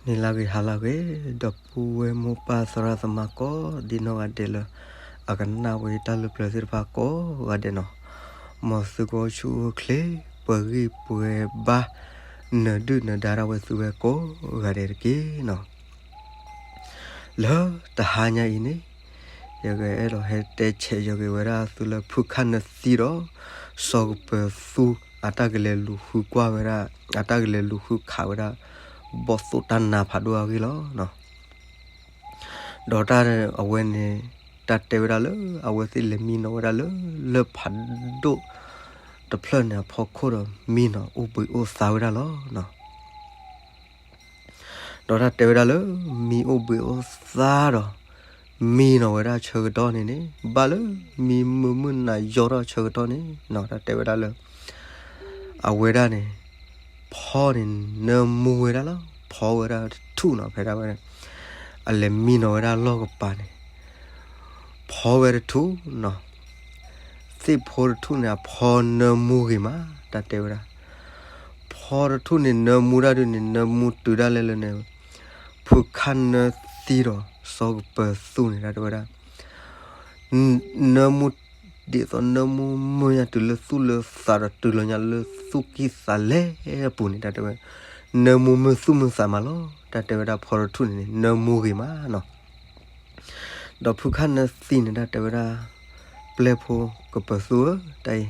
နံၤလၢဂ့ၤ ဟါလၢဂ့ၤ, ဒီပုၢ်ဝဲၢ်မိၢ်ပၢ်သရၣ်သမါကိးဒံနီၢ်ဂၤဒဲးလၢ အကနၣ်ဝဲတၢ်လၢပျၢၤသ့ၣ်တဖၣ်ကိးဂၤဒဲးနီၤ, မ်သုကအိၣ်ဆူၣ်အိၣ်ချ့ ပှဲၤဂံၢ်ပှဲၤဘါ နၢၤဒုၣ်နၢၤဒါဒၣ်ဝဲသုဝဲကိးဂၤဒဲးတက့ၢ်နီၤ. လၢတဟါညါအံၤန့ၣ် ယကအဲၣ်ဒိးဟဲတဲဆဲးယီၤက့ၤဝဲဒၣ်သုလၢဖုခၣ်နၢသံဒီး စီၤကပၢၤသူ အတၢ်ကလဲၤလူၤဃုကွၢ်ဝဲဒၣ် အတၢ်ကလဲၤလူၤဃုခးဝဲဒၣ် ဘီၣ်သိၣ်တၢ်နါဖးဒိၣ်အဂ့ၢ်လီၤ. ဒီးတၢ်အဝဲန့ၣ် တၢ်တဲဝဲဒၣ်လၢ အဝဲသ့ၣ်လဲၤမံနီၤဝဲဒၣ်လၢ လၢၢ်ဖးဒိၣ်တဖျၢၣ်န့ၣ်အဖီခိၣ်ဒီး မံနီၤအိၣ်ဘှံးအိၣ်သါဝဲဒၣ်လီၤ. ဒီးတၢ်တဲဝဲဒၣ်လၢ မံအိၣ်ဘှံးအိၣ်သါဒီး မံနီၤဝဲဒၣ်ဆၢကတီၢ်န့ၣ်န့ၣ် ဘၣ်လၢမံမုာ်မုၢ်နၤယီထီၣ်ဆၢကတီၢ်န့ၣ်နီၤ တၢ်တဲဝဲဒၣ်လၢ အဝဲဒၣ်န့ၣ် ဖီန့ၣ်နၢမူဝဲဒၣ်လီၤ. ဖီဝဲဒၣ်တထူၣ်နီၤ ဖဲဒၣ်ဝဲ အလဲၤမံနီၤဝဲဒၣ်လီၢ်ကပၤန့ၣ် ဖီဝဲတထူၣ်နီၤ. သ့ၣ်ဖိတထူၣ်န့ၣ် အဖီနၢမူဂ့ၤမး တၢ်တဲဝဲဒၣ်. ဖီတထူၣ်န့ၣ် နၢမူဒၣ်ဒုန့ၣ် နၢမူတုၤဒၣ်လဲာ်လၢန့ၣ် ဖုခၣ်နၢသံဒီးစီၤကပၢၤသူန့ၣ် တၢ်တဲဝဲဒၣ် နၢမူဒ်သိးနၢမူမုာ်ညါတုၤလၢသူၣ်လၢသးဒီးတုၤလီၤညါလၢသူၣ်ကံၢ်သးလဲအပူၤန့ၣ် တၢ်တဲဝဲ နၢမူမုာ်သူၣ်မုာ်သးမးလီၤ. တၢ်တဲဝဲဒၣ်ဖီတထူၣ်န့ၣ်န့ၣ် နၢမူဂ့ၤမးနီၤ. ဒီးဖုခၣ်နၢသံန့ၣ် တၢ်တဲဝဲဒၣ် ပျဲၢ်ဖိကပၢၤသူဧၢ တၢ်အံၤ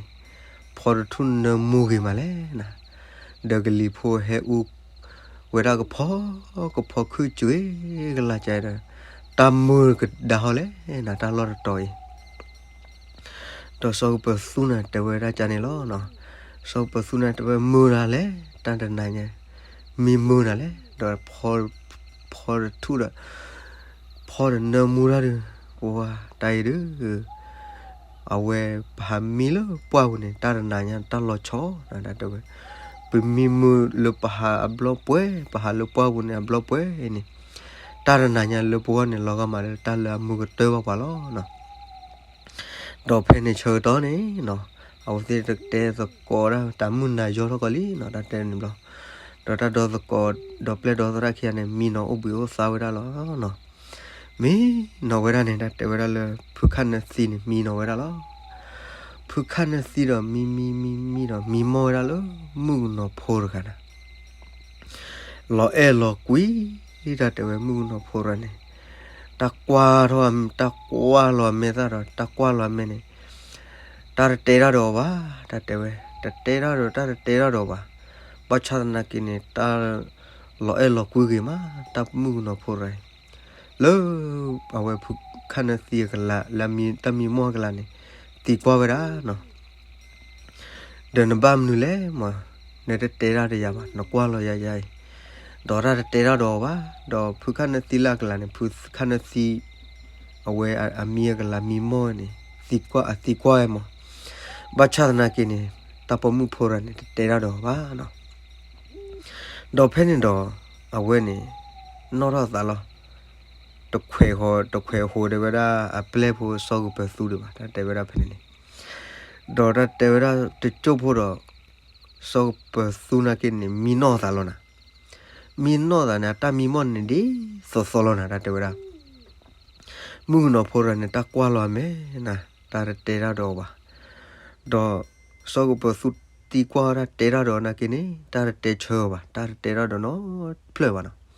ဖီတထူၣ်နၢမူဂ့ၤမးလဲၣ်နၤ. ဒီးကလံၤဖိဟဲအူဝဲဒၣ်ကဖီ ကဖီခုၣ်ကွ့ၤကလါကဒီး တၢ်မုာ်ကဒါဟီလဲၣ်နၤ တၢ်လီၢ်တတီၤအံၤ ဒီးစီၤကပၢၤသူန့ၣ်တဲဝဲဒၣ်ကန့ၣ်လီၤ. စီၤကပၢၤသူန့ၣ်တဲဝဲမုာ်နၤလဲၣ် တၢ်တနၤညါ မံမုာ်နၤလဲၣ် ဒီး ဖီတထူၣ်ဒီး ဖီဒီးနၢမူတၢ်ဒုး ပဝဲတၢ်အံၤဒုး အဝဲပဟးမံလၢပှၢ်ပူၤန့ၣ် တၢ်တနၤညါ တၢ်လီၤဆီနၤ တၢ်တဲဝဲ ပမံမုာ်လၢပဟးအဘျီပှဲၤ ပဟးလၢပှၢ်ပူၤန့ၣ် အဘျီပှဲၤအံၤန့ၣ် တၢ်တနၤညါလၢပဂီၢ်န့ၣ် လီၤဂာ်မးလၢတၢ်လၢအမုာ်ကတၢၢ်ဘၣ်ပှၤလီၤ. ဒီးဖဲန့ၣ်ဆၢကတီၢ်န့ၣ်နီၤ အဝဲသ့ၣ်တတဲသကိးဒၣ် တၢ်မုၢ်နၤယီထီၣ်ကီးလံနီၤ တၢ်တဲန့ၣ်ဘျီ ဒီးတၢ်ဒီသကိး ဒီးပျဲၢ်ဒီသရၣ်ခံဂၤန့ၣ် မံနီၤအိၣ်ဘှံးအိၣ်သါဝဲဒၣ်လီၤနီၤ. မံနီၤဝဲဒၣ်န့ၣ် တၢ်တဲဝဲဒၣ်လၢ ဖုခၣ်နၢသံန့ၣ် မံနီၤဝဲဒၣ်လီၤ. ဖုခၣ်နၢသံဒီးမံမံမံမံဒီး မံမီၢ်ဝဲဒၣ်လၢ မုၣ်ကနီၤဖိတဂၤန့ၣ် လီၤအဲၣ်လီၤကွံ တၢ်တဲဝဲမုၣ်ကနီၤဖိတဂၤန့ၣ် တၢ်ကွၢ်ထီၣ် တၢ်ကွၢ်လီၤအမဲာ်သၣ်ဒီး တၢ်ကွၢ်လီၤအမဲာ်န့ၣ် တၢ်တတဲတၢ်ဒီးအီၤဘၣ် တၢ်တဲဝဲ တတဲတၢ်ဒီး တၢ်တတဲတၢ်ဒီးအီၤဘၣ်. ဘၣ်ဆၣ်သနာ်က့န့ၣ် တၢ်လီၤအဲၣ်လီၤကွံဂ့ၤမး တၢ်မုၣ်ကနီၤဖိတဂၤန့ၣ် လၢ အဝဲဖုခၣ်နၢသံအကလး လၢတၢ်မံမီၢ်အကလးန့ၣ် သံကွၢ်ဝဲဒၣ်နီၤ ဒီးနဘၣ်မနုၤလဲၣ်မး နတတဲတၢ်ဒီးယၤဘၣ် နကွၢ်လီၤယၤယၤအံၤ ဒီးတၢ်တတဲတၢ်ဒီးအီၤဘၣ် ဒီးဖုခၣ်နၢသံလၢအကလးန့ၣ် ဖုခၣ်နၢသံ အဝဲအမံအကလးမံမီၢ်န့ၣ် သံကွၢ်အသံကွၢ်ဝဲမး ဘၣ်ဆၣ်သနာ်က့န့ၣ် တၢ်ပိာ်မုၣ်ဖိတဂၤန့ၣ် တတဲတၢ်ဒီးအီၤဘၣ်နီၤ ဒီးဖဲန့ၣ်ဒီး အဝဲန့ၣ် နီၣ်ထီၣ်သးလီၤ တခွဲးဃီ တခွဲးဃီတဲဝဲဒၣ် အပျဲၢ်ဖိစီၤကပၢၤသူဒံးဘၣ် တၢ်တဲဝဲဒၣ်ဖဲန့ၣ်န့ၣ် ဒီးတၢ်တဲဝဲဒၣ်တကၠိၢ်ဖိဒီး စီၤကပၢၤသူနာ်က့န့ၣ် မံနီၣ်သးလီၤနၤ မံနီၣ်သးန့ၣ် အတၢ်မံမီၢ်န့ၣ်ဒ်သိးသိးလီၤနၤ တၢ်တဲဝဲဒၣ် မုၣ်ကနီၤဖိတဂၤန့ၣ် တၢ်ကွၢ်လီၤအမဲာ်နၤ တၢ်တတဲတၢ်ဒီးအီၤဘၣ် ဒီးစီၤကပၢၤသူသံကွၢ်တၢ်တဲတၢ်ဒီးအီၤနာ်က့န့ၣ် တၢ်တတဲဆၢအီၤဘၣ် တၢ်တတဲတၢ်ဒီးနီတဖျၢၣ်ဘၣ်နီၤ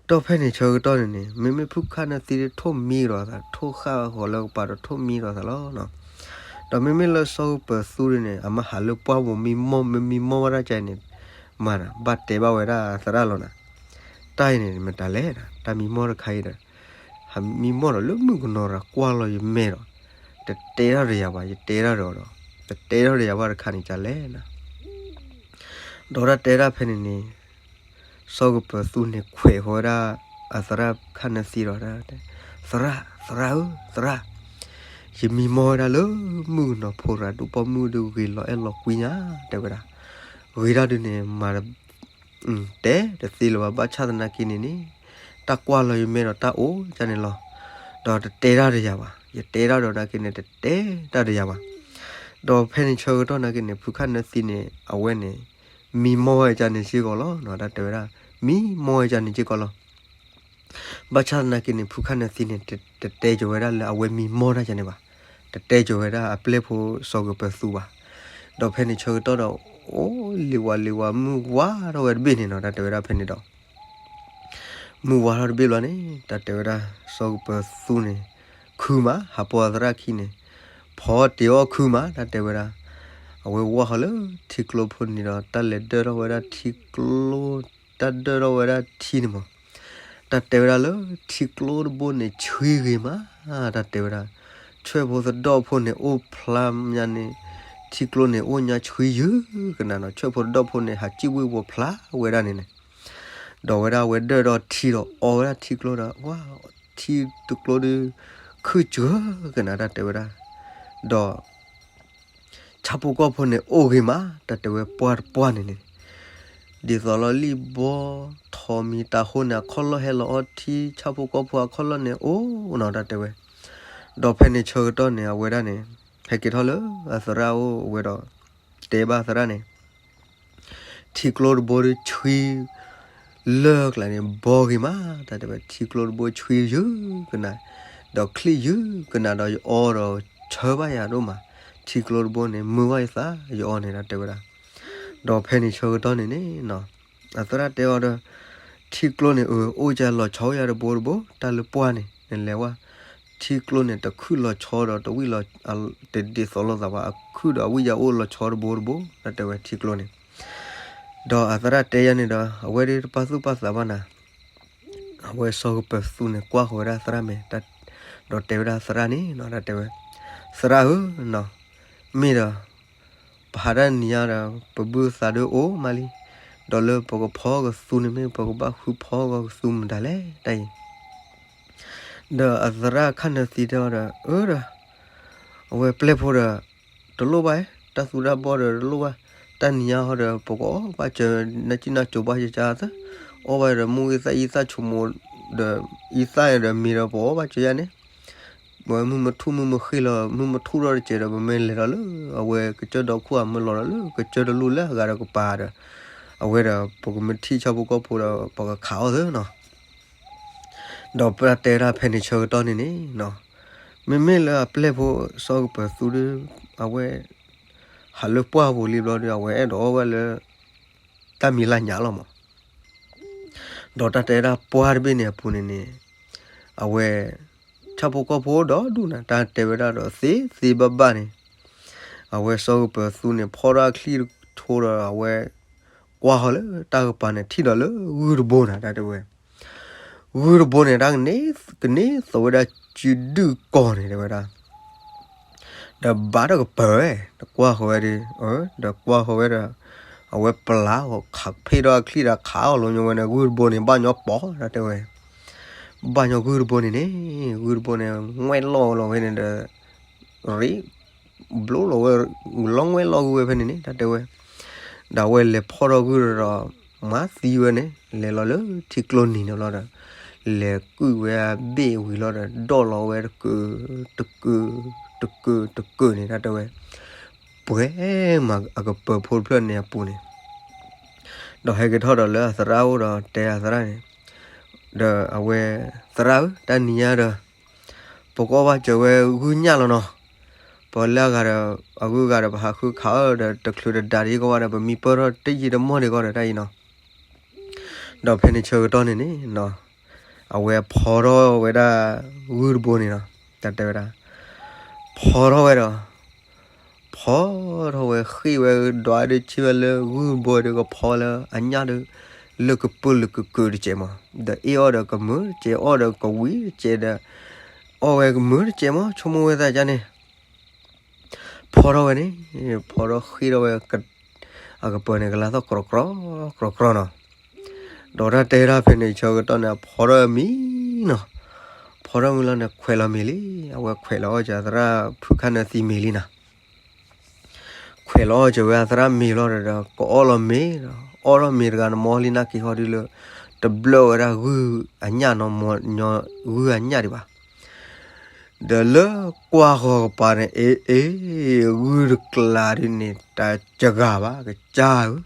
ဒီးဖဲန့ၣ်ဆၢကတီၢ်န့ၣ်န့ၣ် မ့မ့ၢ်ဖုခၣ်နၢသံဒုးထိၣ်မံဒီးသး ထိၣ်ဃၣ်ဃီၤလၢကပၤဒီးထိၣ်မံဒီးသးလီၤနီၤ ဒီးမ့မ့ၢ်လၢစီၤကပၢၤသူဒုးန့ၣ် အမ့ၢ်ဟးလၢပှၢ်ပူၤမံမီၢ် မ့ၢ်မံမီၢ်ဝဲဒၣ်ကန့ၣ် မၤနၤ ဘၣ်တဲဘၣ်ဝဲဒၣ်သရၣ်လီၤနၤ တၢ်အံၤန့ၣ် မတၤလဲၣ် တၢ်မံမီၢ်တခါအံၤဒီး ဟးမံမီၢ်ဒီးလၢမုၣ်ကနီၤတဂၤကွၢ်လီၤယမဲာ်ဒီး တတဲတၢ်ဒီးယၤဘၣ် ယတဲတၢ်ဒီးအီၤဒီး တတဲတၢ်ဒီးယၤဘၣ်တခါန့ၣ် ကလဲၣ်နၤ ဒီးတၢ်တဲတၢ်ဖဲန့ၣ်န့ၣ် စီၤကပၢၤသူန့ၣ်ခွဲးဃီၤဝဲဒၣ် အသရၣ်ခၣ်နၢသံဒီး သရၣ် သရၣ်ဧၢ သရၣ် ယမံမီၢ်ဝဲဒၣ်လၢမုၣ်ကနီၤဖိတဂၤ ဒူၣ်ပိာ်မုၣ်ဒုးဂ့ၤလီၤအဲၣ်လီၤကွံညါ တဲဝဲဒၣ် ဂ့ၤတၢ်ဒုးန့ၣ် မၤ တဲတသ့လၢၤဘၣ် ဘၣ်ဆၣ်သနာ်က့န့ၣ်န့ၣ် တၢ်ကွၢ်လီၤယမဲာ်ဒီးတၢ်အိၣ်ကန့ၣ်လီၤ ဒီးတတဲတၢ်ဒီးယၤဘၣ် ယတဲတၢ်ဒီးနာ်က့န့ၣ် တတဲတၢ်ဒီးယၤဘၣ် ဒီးဖဲန့ၣ်ဆၢကတီၢ်နာ်က့န့ၣ် ဖုခၣ်နၢသံန့ၣ် အဝဲန့ၣ် မံမီၢ်ဝဲကန့ၣ်စ့ၢ်ကီးလီၤ တၢ်တဲဝဲဒၣ် မံမီၢ်ဝဲဒၣ်န့ၣ်က့ၤကီးလီၤ. ဘၣ်ဆၣ်သနာ်က့န့ၣ် ဖုခၣ်နၢသံန့ၣ် တတဲကၠီၤဝဲဒၣ်လၢအဝဲမံမီၢ်တၢ်ကန့ၣ်ဘၣ်, တတဲကၠီၤဝဲဒၣ်အပျဲၢ်ဖိစီၤကပၢၤသူဘၣ်. ဒီးဖဲန့ၣ်ဆၢကတီၢ်ဒီး အိၣ်လံၤဝါလံၤဝါ မုၢ်ဝါထီၣ်ဝဲတဘ့ၣ်န့ၣ်နီၤ တၢ်တဲဝဲဒၣ်ဖဲန့ၣ်ဒီး မုၢ်ဝါထီၣ်တဘ့ၣ်ဘျီန့ၣ် တၢ်တဲဝဲဒၣ် စီၤကပၢၤသူန့ၣ် ခုမး ဟးပိာ်အသရၣ်ခံန့ၣ် ဖီတ့ၢ်အီၣ်ခုမး တၢ်တဲဝဲဒၣ်. အဝဲဝၢ်ဃီၤလၢထံကျိဖိန့ၣ်ဒီး တၢ်လဲၤဒၢၣ်ထီၣ်ဝဲဒၣ်ထံကျိ, တၢ်ဒၢၣ်ထီၣ်ဝဲဒၣ်ထံန့ၣ်မး တၢ်တဲဝဲဒၣ်လၢထံကျိတဘိန့ၣ် ဆှံဂ့ၤမး, တၢ်တဲဝဲဒၣ် ဆွဲၣ်ဖိသဒီၣ်ဖိန့ၣ် အိၣ်ဖျါမးန့ၣ် ထံကျိန့ၣ် အိၣ်ညါဆှံယုၢ်ကနၤနီၤ, ဆွဲၣ်ဖိသဒီၣ်ဖိန့ၣ် ဟးစံၣ်ဝ့ၢ်ဝီၤဖျါဝဲဒၣ်န့ၣ်န့ၣ်, ဒီးဝဲဒၣ်အဝဲဒၢၣ်ဒီးထံဒီးအီဝဲဒၣ်ထံကျိဒီး ဝါ, ထံတကျိဒီး ခုၣ်စှၢကနၤ တၢ်တဲဝဲဒၣ်, ဒီး ဆၣ်ဖိကီၢ်ဖိန့ၣ် အိၣ်ဂ့ၤမး တၢ်တဲဝဲ ပှၢ်တပှၢ်န့ၣ်န့ၣ်, ဒ်သိးလီၤလံၣ်ဘီ ထိးမံၤတးဃိန့ၣ် အခီၣ်လီၢ်ဟဲလီၤအီထံ ဆၣ်ဖိကီၢ်ဖိအခီၣ်လီၢ်န့ၣ် အိၣ်နီၤ တၢ်တဲဝဲ. ဒီးဖဲန့ၣ်ဆၢကတီၢ်န့ၣ် အဝဲဒၣ်န့ၣ် ဟဲက့ၤထီၣ်လၢအသရၣ်အိၣ်ဝဲဒီး တဲဘၣ်သရၣ်န့ၣ် ထံကျိတဘိဒီးဆှံ လၢကျါန့ၣ် ဘီဂ့ၤမး တၢ်တဲဝဲ ထံကျိတဘိဆှံယုၢ်ကနၤ, ဒီးချံၣ်ယုၢ်ကနၤဒီးယအီဒီးဆၢဘၣ်ယၤဒိၣ်မး, ထံကျိတဘိန့ၣ် မုာ်ဘၣ်ယသး ယအီန့ၣ် တၢ်တဲဝဲဒၣ်. ဒီးဖဲန့ၣ်ဆၢကတီၢ်န့ၣ်န့ၣ် အသရၣ်တဲအီၤဒီး ထံကျိန့ၣ် အၢ အိၣ်ကလီၤဆီယၤတဘိတဘိ တၢ်လၢပှၢ်န့ၣ် နလဲၤဝဲ ထံကျိန့ၣ် တခုၣ်လီၤဆီဒီးတဝံၣ်လီၤ တဒ်သိးလိာ်သးဘၣ် အခုၣ်ဒီးအဝံၣ်ယၤအိၣ်လီၤဆီတဘိတဘိ တၢ်တဲဝဲထံကျိန့ၣ်. ဒီးအသရၣ်တဲယၤန့ၣ်ဒီး အဝဲဒၣ်တပာ်သူၣ်ပာ်သးဘၣ်နၤ, အဝဲစီၤကပၢၤသူန့ၣ် ကွၢ်ဃီၤဝဲဒၣ်သရၣ်မဲာ် ဒီးတဲဝဲဒၣ်သရၣ်န့ၣ်နီၤ တၢ်တဲဝဲ သရၣ်ဧၢနီၤ, မ့ၢ်ဒီး ပဟးတၢ်နံၤညါဒီး ပဘုသးဒုအိၣ်မးလံ, ဒီးလၢပကဖီကသူန့ၣ်မ့ၢ် ပကဘၣ်ဃုဖီကသူမတၤလဲၣ် တၢ်အံၤ ဒီးအသရၣ်ခၣ်နၢသံတဲအီၤဒီး အၢဒီး အဝဲပျဲၢ်ဖိဒီး တလိၣ်ဘၣ်, တၢ်သူတၢ်ဘီဒီးတလိၣ်ဘၣ်, တၢ်နံၤညါဟီဒီး ပကအီၣ်ဘၣ်စၢၤ နၢ်ကံၣ်နၢ်ကိၤဘၣ်ယကသၢ, အီၣ်ဘၣ်ဒီး မူအံသၣ်အံသၣ်ဆိမိၣ်ဒီး အံသၣ်ဒီးမ့ၤဒီး ပအီၣ်ဘၣ်စၢၤယၤန့ၣ်, ဝဲမုၢ်မထူၣ်မုၢ်မဃ့လီၤ မုၢ်မထူၣ်ထီၣ်တစဲးဒီး ပမ့ၢ်လဲၤဒီးလၢ အဝဲကစၢၢ်ဒီခိၣ်အမၢလီၤဒီးလၢ ကစၢၢ်တလိၣ်လၢအဂၤဒီးကပၤဒီး အဝဲဒီး ပကမ့ၢ်ထံၣ်ဆၣ်ဖိကီၢ်ဖိဒီး ပကခးအီၣ်သၢနီၤ. ဒီးပတဲဒၣ်ဖဲန့ၣ်ဆၢကတီၢ်န့ၣ်န့ၣ်, မ့မ့ၢ်လၢအပျဲၢ်ဖိစီၤကပၢၤသူဒီး အဝဲ ဟးလၢပှၢ်ပူၤလံဘျီဒီး အဝဲအဲၣ်ဒိးအီၣ်ဝဲလၢ တၢ်မံၤလၢညါလီၤမး. ဒီးတၢ်တဲဒၣ်ပှၢ်တဘ့ၣ်န့ၣ်အပူၤန့ၣ်န့ၣ်, အဝဲ ဆၣ်ဖိကီၢ်ဖိဒီဒူၣ်နၤ တၢ်တဲဝဲဒၣ်ဒီးသ့သ့ဘၣ်ဘၣ်န့ၣ်, အဝဲစီၤကပၢၤသူန့ၣ် ဖီထီၣ်အချံၣ်တထိဒီး အဝဲ ကွၢ်ဃီၤလၢတၢ်ကပၤန့ၣ် ထံၣ်ဒီးလၢဂုၢ်တဘိနၤ တၢ်တဲဝဲ, ဂုၢ်တဘိန့ၣ် တၢ်ကန့ၢ်သိးဝဲဒၣ်စုဒုၣ်ကီၢ်န့ၣ် တဲဝဲဒၣ် ဒီးဘၣ်တကပၤဝဲ တကွၢ်ဃီၤဝဲဒီး, ဒီးကွၢ်ဃီၤဝဲဒီး အဝဲပျၢ်အီၤ ဖ့ၣ်ထီၣ်အချံၣ်ဒီးခးအီၤလီၤညီဝဲန့ၣ် ဂုၢ်တဘိန့ၣ် ဘၣ်ညီပီၤ တၢ်တဲဝဲ, ဘၣ်ညီဂုၢ်တဘိန့ၣ်န့ၣ်, ဂုၢ်တဘိန့ၣ် ငွဲၣ်လီၤလီၤဝဲန့ၣ်ဒီး ရ့ ဘျိလီၤဝဲ လီၤငွဲၣ်လီၤဂုၢ်ဝဲဖဲန့ၣ်န့ၣ် တၢ်တဲဝဲ, ဒီးအဝဲလဲၤဖီၣ်ထီၣ်ဂုၢ်ဒီး မၤသံဝဲန့ၣ် လဲၤလီၤလၢထံကျိနံၤန့ၣ်လီၤဒီး လဲၤကုၢ်ဝဲအဘ့ၣ်ဝံၤလီၤဒီး ဒိးလီၤဝဲတကုာ် တကုာ် တကုာ် တကုာ်န့ၣ် တၢ်တဲဝဲ, ပှဲၤမးအကပၢၤဖိတဖျၢၣ်န့ၣ်အပူၤန့ၣ်, ဒီးဟဲက့ၤထီၣ်ဒီးလၢအသရၣ်အိၣ်ဒီးတဲအသရၣ်န့ၣ်, ဒီးအဝဲ သရၣ်ဧၢ တၢ်နံၤညါဒီး ပကအီၣ်ဘၣ်စၢၤဝဲဂုၢ်ညၣ်လီၤနီၤ, ပလၢအဂၤဒီး အဂုၤအဂၤဒီး ပဟးဃုခးအီၣ်ဒီး တချုးတဒါဒံးကီးဘၣ်ဒီး ပမံပၢၢ်ထီၣ်တယံာ်တမီၢ်ဒံးကီးဒီး တၢ်အံၤနီၤ. ဒီးဖဲန့ၣ်ဆၢကတီၢ်န့ၣ်န့ၣ်, အဝဲဖီထီၣ်ဝဲဒၣ်ဂုၢ်တဘိန့ၣ်နီၤ, တၢ်တဲဝဲဒၣ်, ဖီထီၣ်ဝဲဒီး ဖီထီၣ်ဝဲဃ့ၢ်ဝဲဒွးဒီးဆ့ဝဲလၢဂုၢ်တဘိဒီး ကဖီလၢအညၣ်ဒီး လၢကပၢၢ်လၢကကုာ်တစဲးမး, ဒီးအ့ၣ်အီၣ်ဒီးကမုာ်တစဲး အီၣ်ဒီးကဝံၤတစဲးဒီး အီၣ်ဝဲကမုာ်တစဲးမး ဆိကမိၣ်ဝဲသးန့ၣ် ဖီထီၣ်ဝဲန့ၣ်, ဖီထီၣ်ဃ့ၢ်ထီၣ်ဝဲ အကပၢၤန့ၣ် ကလါထီၣ်ကြီကြီကြီကြီနီၤ. ဒီးတၢ်တဲဒၣ်ဖဲန့ၣ်ဆၢကတီၢ်န့ၣ် ဖီထီၣ်မံနီၤ, ဖီထီၣ်မံလီၤန့ၣ် ခွဲးလီၤမ့ၤလံ, အဝဲခွဲးလီၤအီၣ်စၢၤသရၣ်ဖုခၣ်နၢသံမ့ၤလံနီၤ. ခွဲးလီၤအီၣ်စၢၤဝဲအသရၣ်မ့ၤလီၤဒီး ကအီၣ်လီၤမ့ၤဒီး အီၣ်ထီၣ်မ့ၤတဂၤန့ၣ် မ့ၢ်လံနာ်က့ၤဃီဒုလၢ တဘျၢဝဲဒၣ်ဂုၢ်အညၣ်နီၤ, မ့ၢ်ညီဂုၢ်အညၣ်ဒံးဘၣ်. ဒီးလၢကွၢ်ဃီၤကပၤန့ၣ် အ့ အ့ ဂုၢ်တကျးဒ်န့ၣ် တၢ်စဂၤဘၣ် ကစၢ်ဧၢ,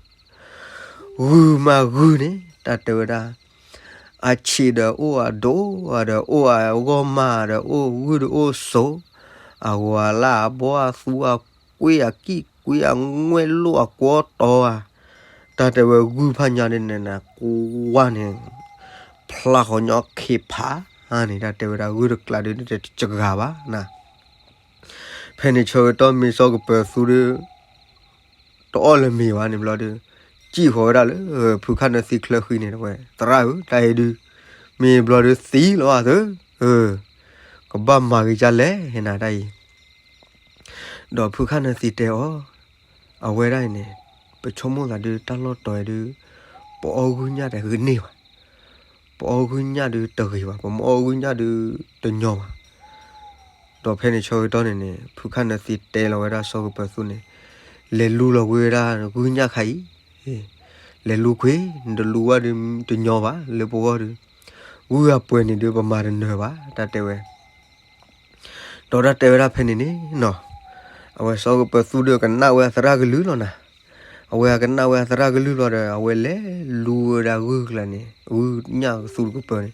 ဂုၢ်မးဂုၢ်န့ၣ် တၢ်တဲဝဲဒၣ်, အဆံးဒီးအိၣ်အဒိၣ်ဒီးအိၣ်အဂီၢ်မးဒီးအိၣ်ဂုၢ်ဒီးအိၣ်စိ, အဂီၤအလၣ်အဘီအသူအကွံအကံၢ်ကွံအငွဲၣ်လိၣ်အကွီတီဧါ, တၢ်တဲဝဲဂုၢ်ဖးညါန့ၣ်န့ၣ် ကွၢ်န့ၣ် ဖျါဃီညီခ့ဖးန့ၣ် တၢ်တဲဝဲဒၣ်ဂုၢ်တကျးဒီးတဂၤဘၣ်နၤ. ဖဲန့ၣ်ဆၢကတီၢ်မ့ၢ်စီၤကပၢၤသူဒီး တအီၣ်လၢၤမ့ၤဘၣ်န့ၣ်ဘျီဒီး စံၣ်ဃီၤဝဲဒၣ်လၢ ဖုခၣ်နၢသံချၢဃံန့ၣ် တဲဝဲ သရၣ်ဧၢ တၢ်အံၤဒုး မ့ၢ်ဘျီဒီးသံလီၤသၢ, ကဘၣ်မၤဂ့ၤဒ်လဲၣ်နၤတၢ်အံၤ ဒီးဖုခၣ်နၢသံတဲအီၤ, အဝဲဒၣ်အံၤန့ၣ် ပဆိကမိၣ်သးဒုးတၢ်လီၢ်တီၤအံၤဒုး ပအီၣ်ဂုၢ်ညၣ်တဂ့ၤန့ၢ်ဘၣ်, ပအီၣ်ဂုၢ်ညၣ်ဒုးတဂ့ၤဘၣ်, ပမ့ၢ်အီၣ်ဂုၢ်ညၣ်ဒုးတညီဘၣ်. ဒီးဖဲန့ၣ်ဆၢကတီၢ်န့ၣ်န့ၣ် ဖုခၣ်နၢသံတဲလီၤဝဲဒၣ်စီၤကပၢၤသူန့ၣ်, လဲၤလူလီၤကွံာ်ဝဲဒၣ်ဂုၢ်ညၣ်ခါအံၤ, လဲၤလူကွံာ် နတလူဝဲဒုးတညီဘၣ် လၢပဂီၢ်ဒုး, ဂုၢ်အပှဲၤန့ၣ်ဒုးပမၤတနၢၤဘၣ် တၢ်တဲဝဲ ဒီးတၢ်တဲဝဲဒၣ်ဖဲန့ၣ်န့ၣ်နီၤ, အဝဲစီၤကပၢၤသူဒီးကနၣ်ဝဲအသရၣ်ကလုၢ်လီၤနၤ, အဝဲအကနၣ်ဝဲအသရၣ်ကလုၢ်လီၤဒီး အဝဲလဲၤလူဝဲဒၣ်ဂုၢ်ကျါန့ၣ် ဂုၢ်ညၣ်ကသူတကပၢၤန့ၣ်,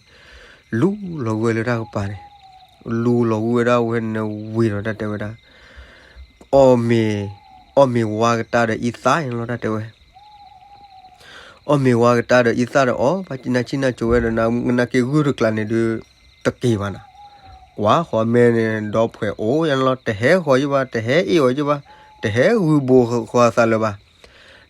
လူလီၤကွံာ်ဝဲလၢတၢ်ကပၤန့ၣ်, လူလီၤကွံာ်ဝဲဒၣ်ဝဲန့ၣ်ဝံၤဒီးတၢ်တဲဝဲဒၣ် အီၣ်မ့ၤ, အီၣ်မ့ၤဝါကတၢၢ်ဒီးအံသၣ်န့ၣ်လီၤ တၢ်တဲဝဲ အီၣ်မ့ၤဝါကတၢၢ်ဒီးအံသၣ်ဒီးအီၣ်ဘၣ်ကနၢ်ဆံၣ်နၢ်ကၠိဝဲဒီး နက့ဂုၢ်တကျးန့ၣ်ဒုး တက့ၤဘၣ်နၤ, ကွၢ်ဃီမဲန့ၣ် ဒီဖှဲးအိၣ်ယါန့ၣ်လီၤ တဟဲဃီၤယဘၣ် တဟဲအ့ၣ်အီၤယဘၣ် တဟဲဂုၢ်ဘိဃီၤအသးလၢၤဘၣ်.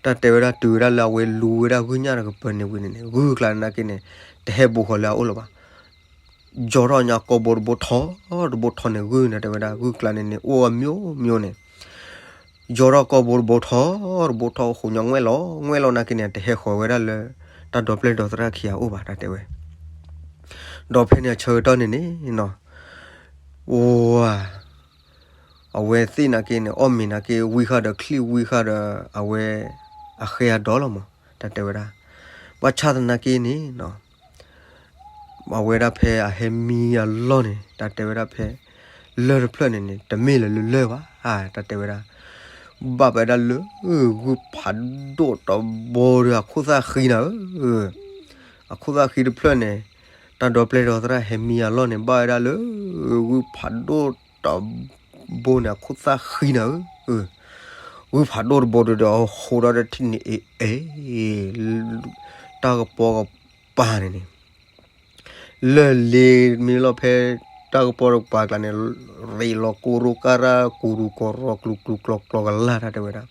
တၢ်တဲဝဲဒၣ်တုၤဝဲဒၣ်လၢအဝဲလူဝဲဒၣ်ဂုၢ်ညၣ်တကပၢၤန့ၣ်ဝံၤန့ၣ်န့ၣ် ဂုၢ်ကျါန့ၣ်နာ်က့န့ၣ် တဟဲဘိဃီၤလၢအအိၣ်လၢၤဘၣ်. ယီၤထီၣ်ညါကီၢ်ဘိတဘိထီ တဘိထီန့ၣ် ဂုၢ်န့ၣ်တဲဝဲဒၣ် ဂုၢ်ကျါန့ၣ်န့ၣ် အိၣ်အမျိုးမျိုးန့ၣ် ယီၤထီၣ်ကီၢ်ဘိတဘိထီ တဘိထီ ဃိးညီငွဲၣ်လီၤ ငွဲၣ်လီၤနာ်က့န့ၣ် တဟဲဃီၤဝဲဒၣ်လၢ တၢ်ဒီပျဲၢ်ဒီသရၣ်ခံဂၤအအိၣ်ဘၣ် တၢ်တဲဝဲ. ဒီးဖဲန့ၣ်အဆၢကတီၢ်န့ၣ်န့ၣ်နီၤ ဝၤ အဝဲသ့ၣ်နာ်က့န့ၣ် အီၣ်မ့ၤနာ်က့ ဝံဃာ်ဒီးချံၣ်ဝံဃာ်ဒီး အဝဲ အဃဲအဒီလီၤမး တၢ်တဲဝဲဒၣ်. ဘၣ်ဆၣ်သနာ်က့န့ၣ်နီၤ အဝဲဒၣ်ဖဲအဟဲမံအလီၢ်န့ၣ် တၢ်တဲဝဲဒၣ်ဖဲ လၢၢ်တဖျၢၣ်န့ၣ်န့ၣ် တမ့ၢ်လၢၤလၢလၢၢ်ဘၣ် တၢ်တဲဝဲဒၣ်. ဘၣ်ဝဲဒၣ်လၢ ဂုၢ်ဖးဒိၣ်တဘိဒီးအခိၣ်သၣ်ဃံနၤဧၢ အခိၣ်သၣ်ဃံတဖျၢၣ်န့ၣ် တၢ်ဒီပျဲၢ်ဒီသရၣ်ဟဲမံအလီၢ်န့ၣ် ဘၣ်ဝဲဒၣ်လၢ ဂုၢ်ဖးဒိၣ်တဘိန့ၣ် အခိၣ်သၣ်ဃံနၤဧၢ ဂုၢ်ဖးဒိၣ်တဘိဒီး အဟိးထီၣ်ဒီးထံၣ်န့ၣ်အ့ၣ်အ့ၣ် တၢ်ကပီၤကပၤန့ၣ်န့ၣ် လၢၢ်လ့မ့ၢ်လီၤဖဲ တၢ်ကပီၤတကပၤကျါန့ၣ် ရ့းလီၤကိရိကၢ်ရၢ် ကူၤရူၤကီၤရီၤ ကျူၤကျူၤကျီၤကျီၤကလၢ် တၢ်တဲဝဲဒၣ်.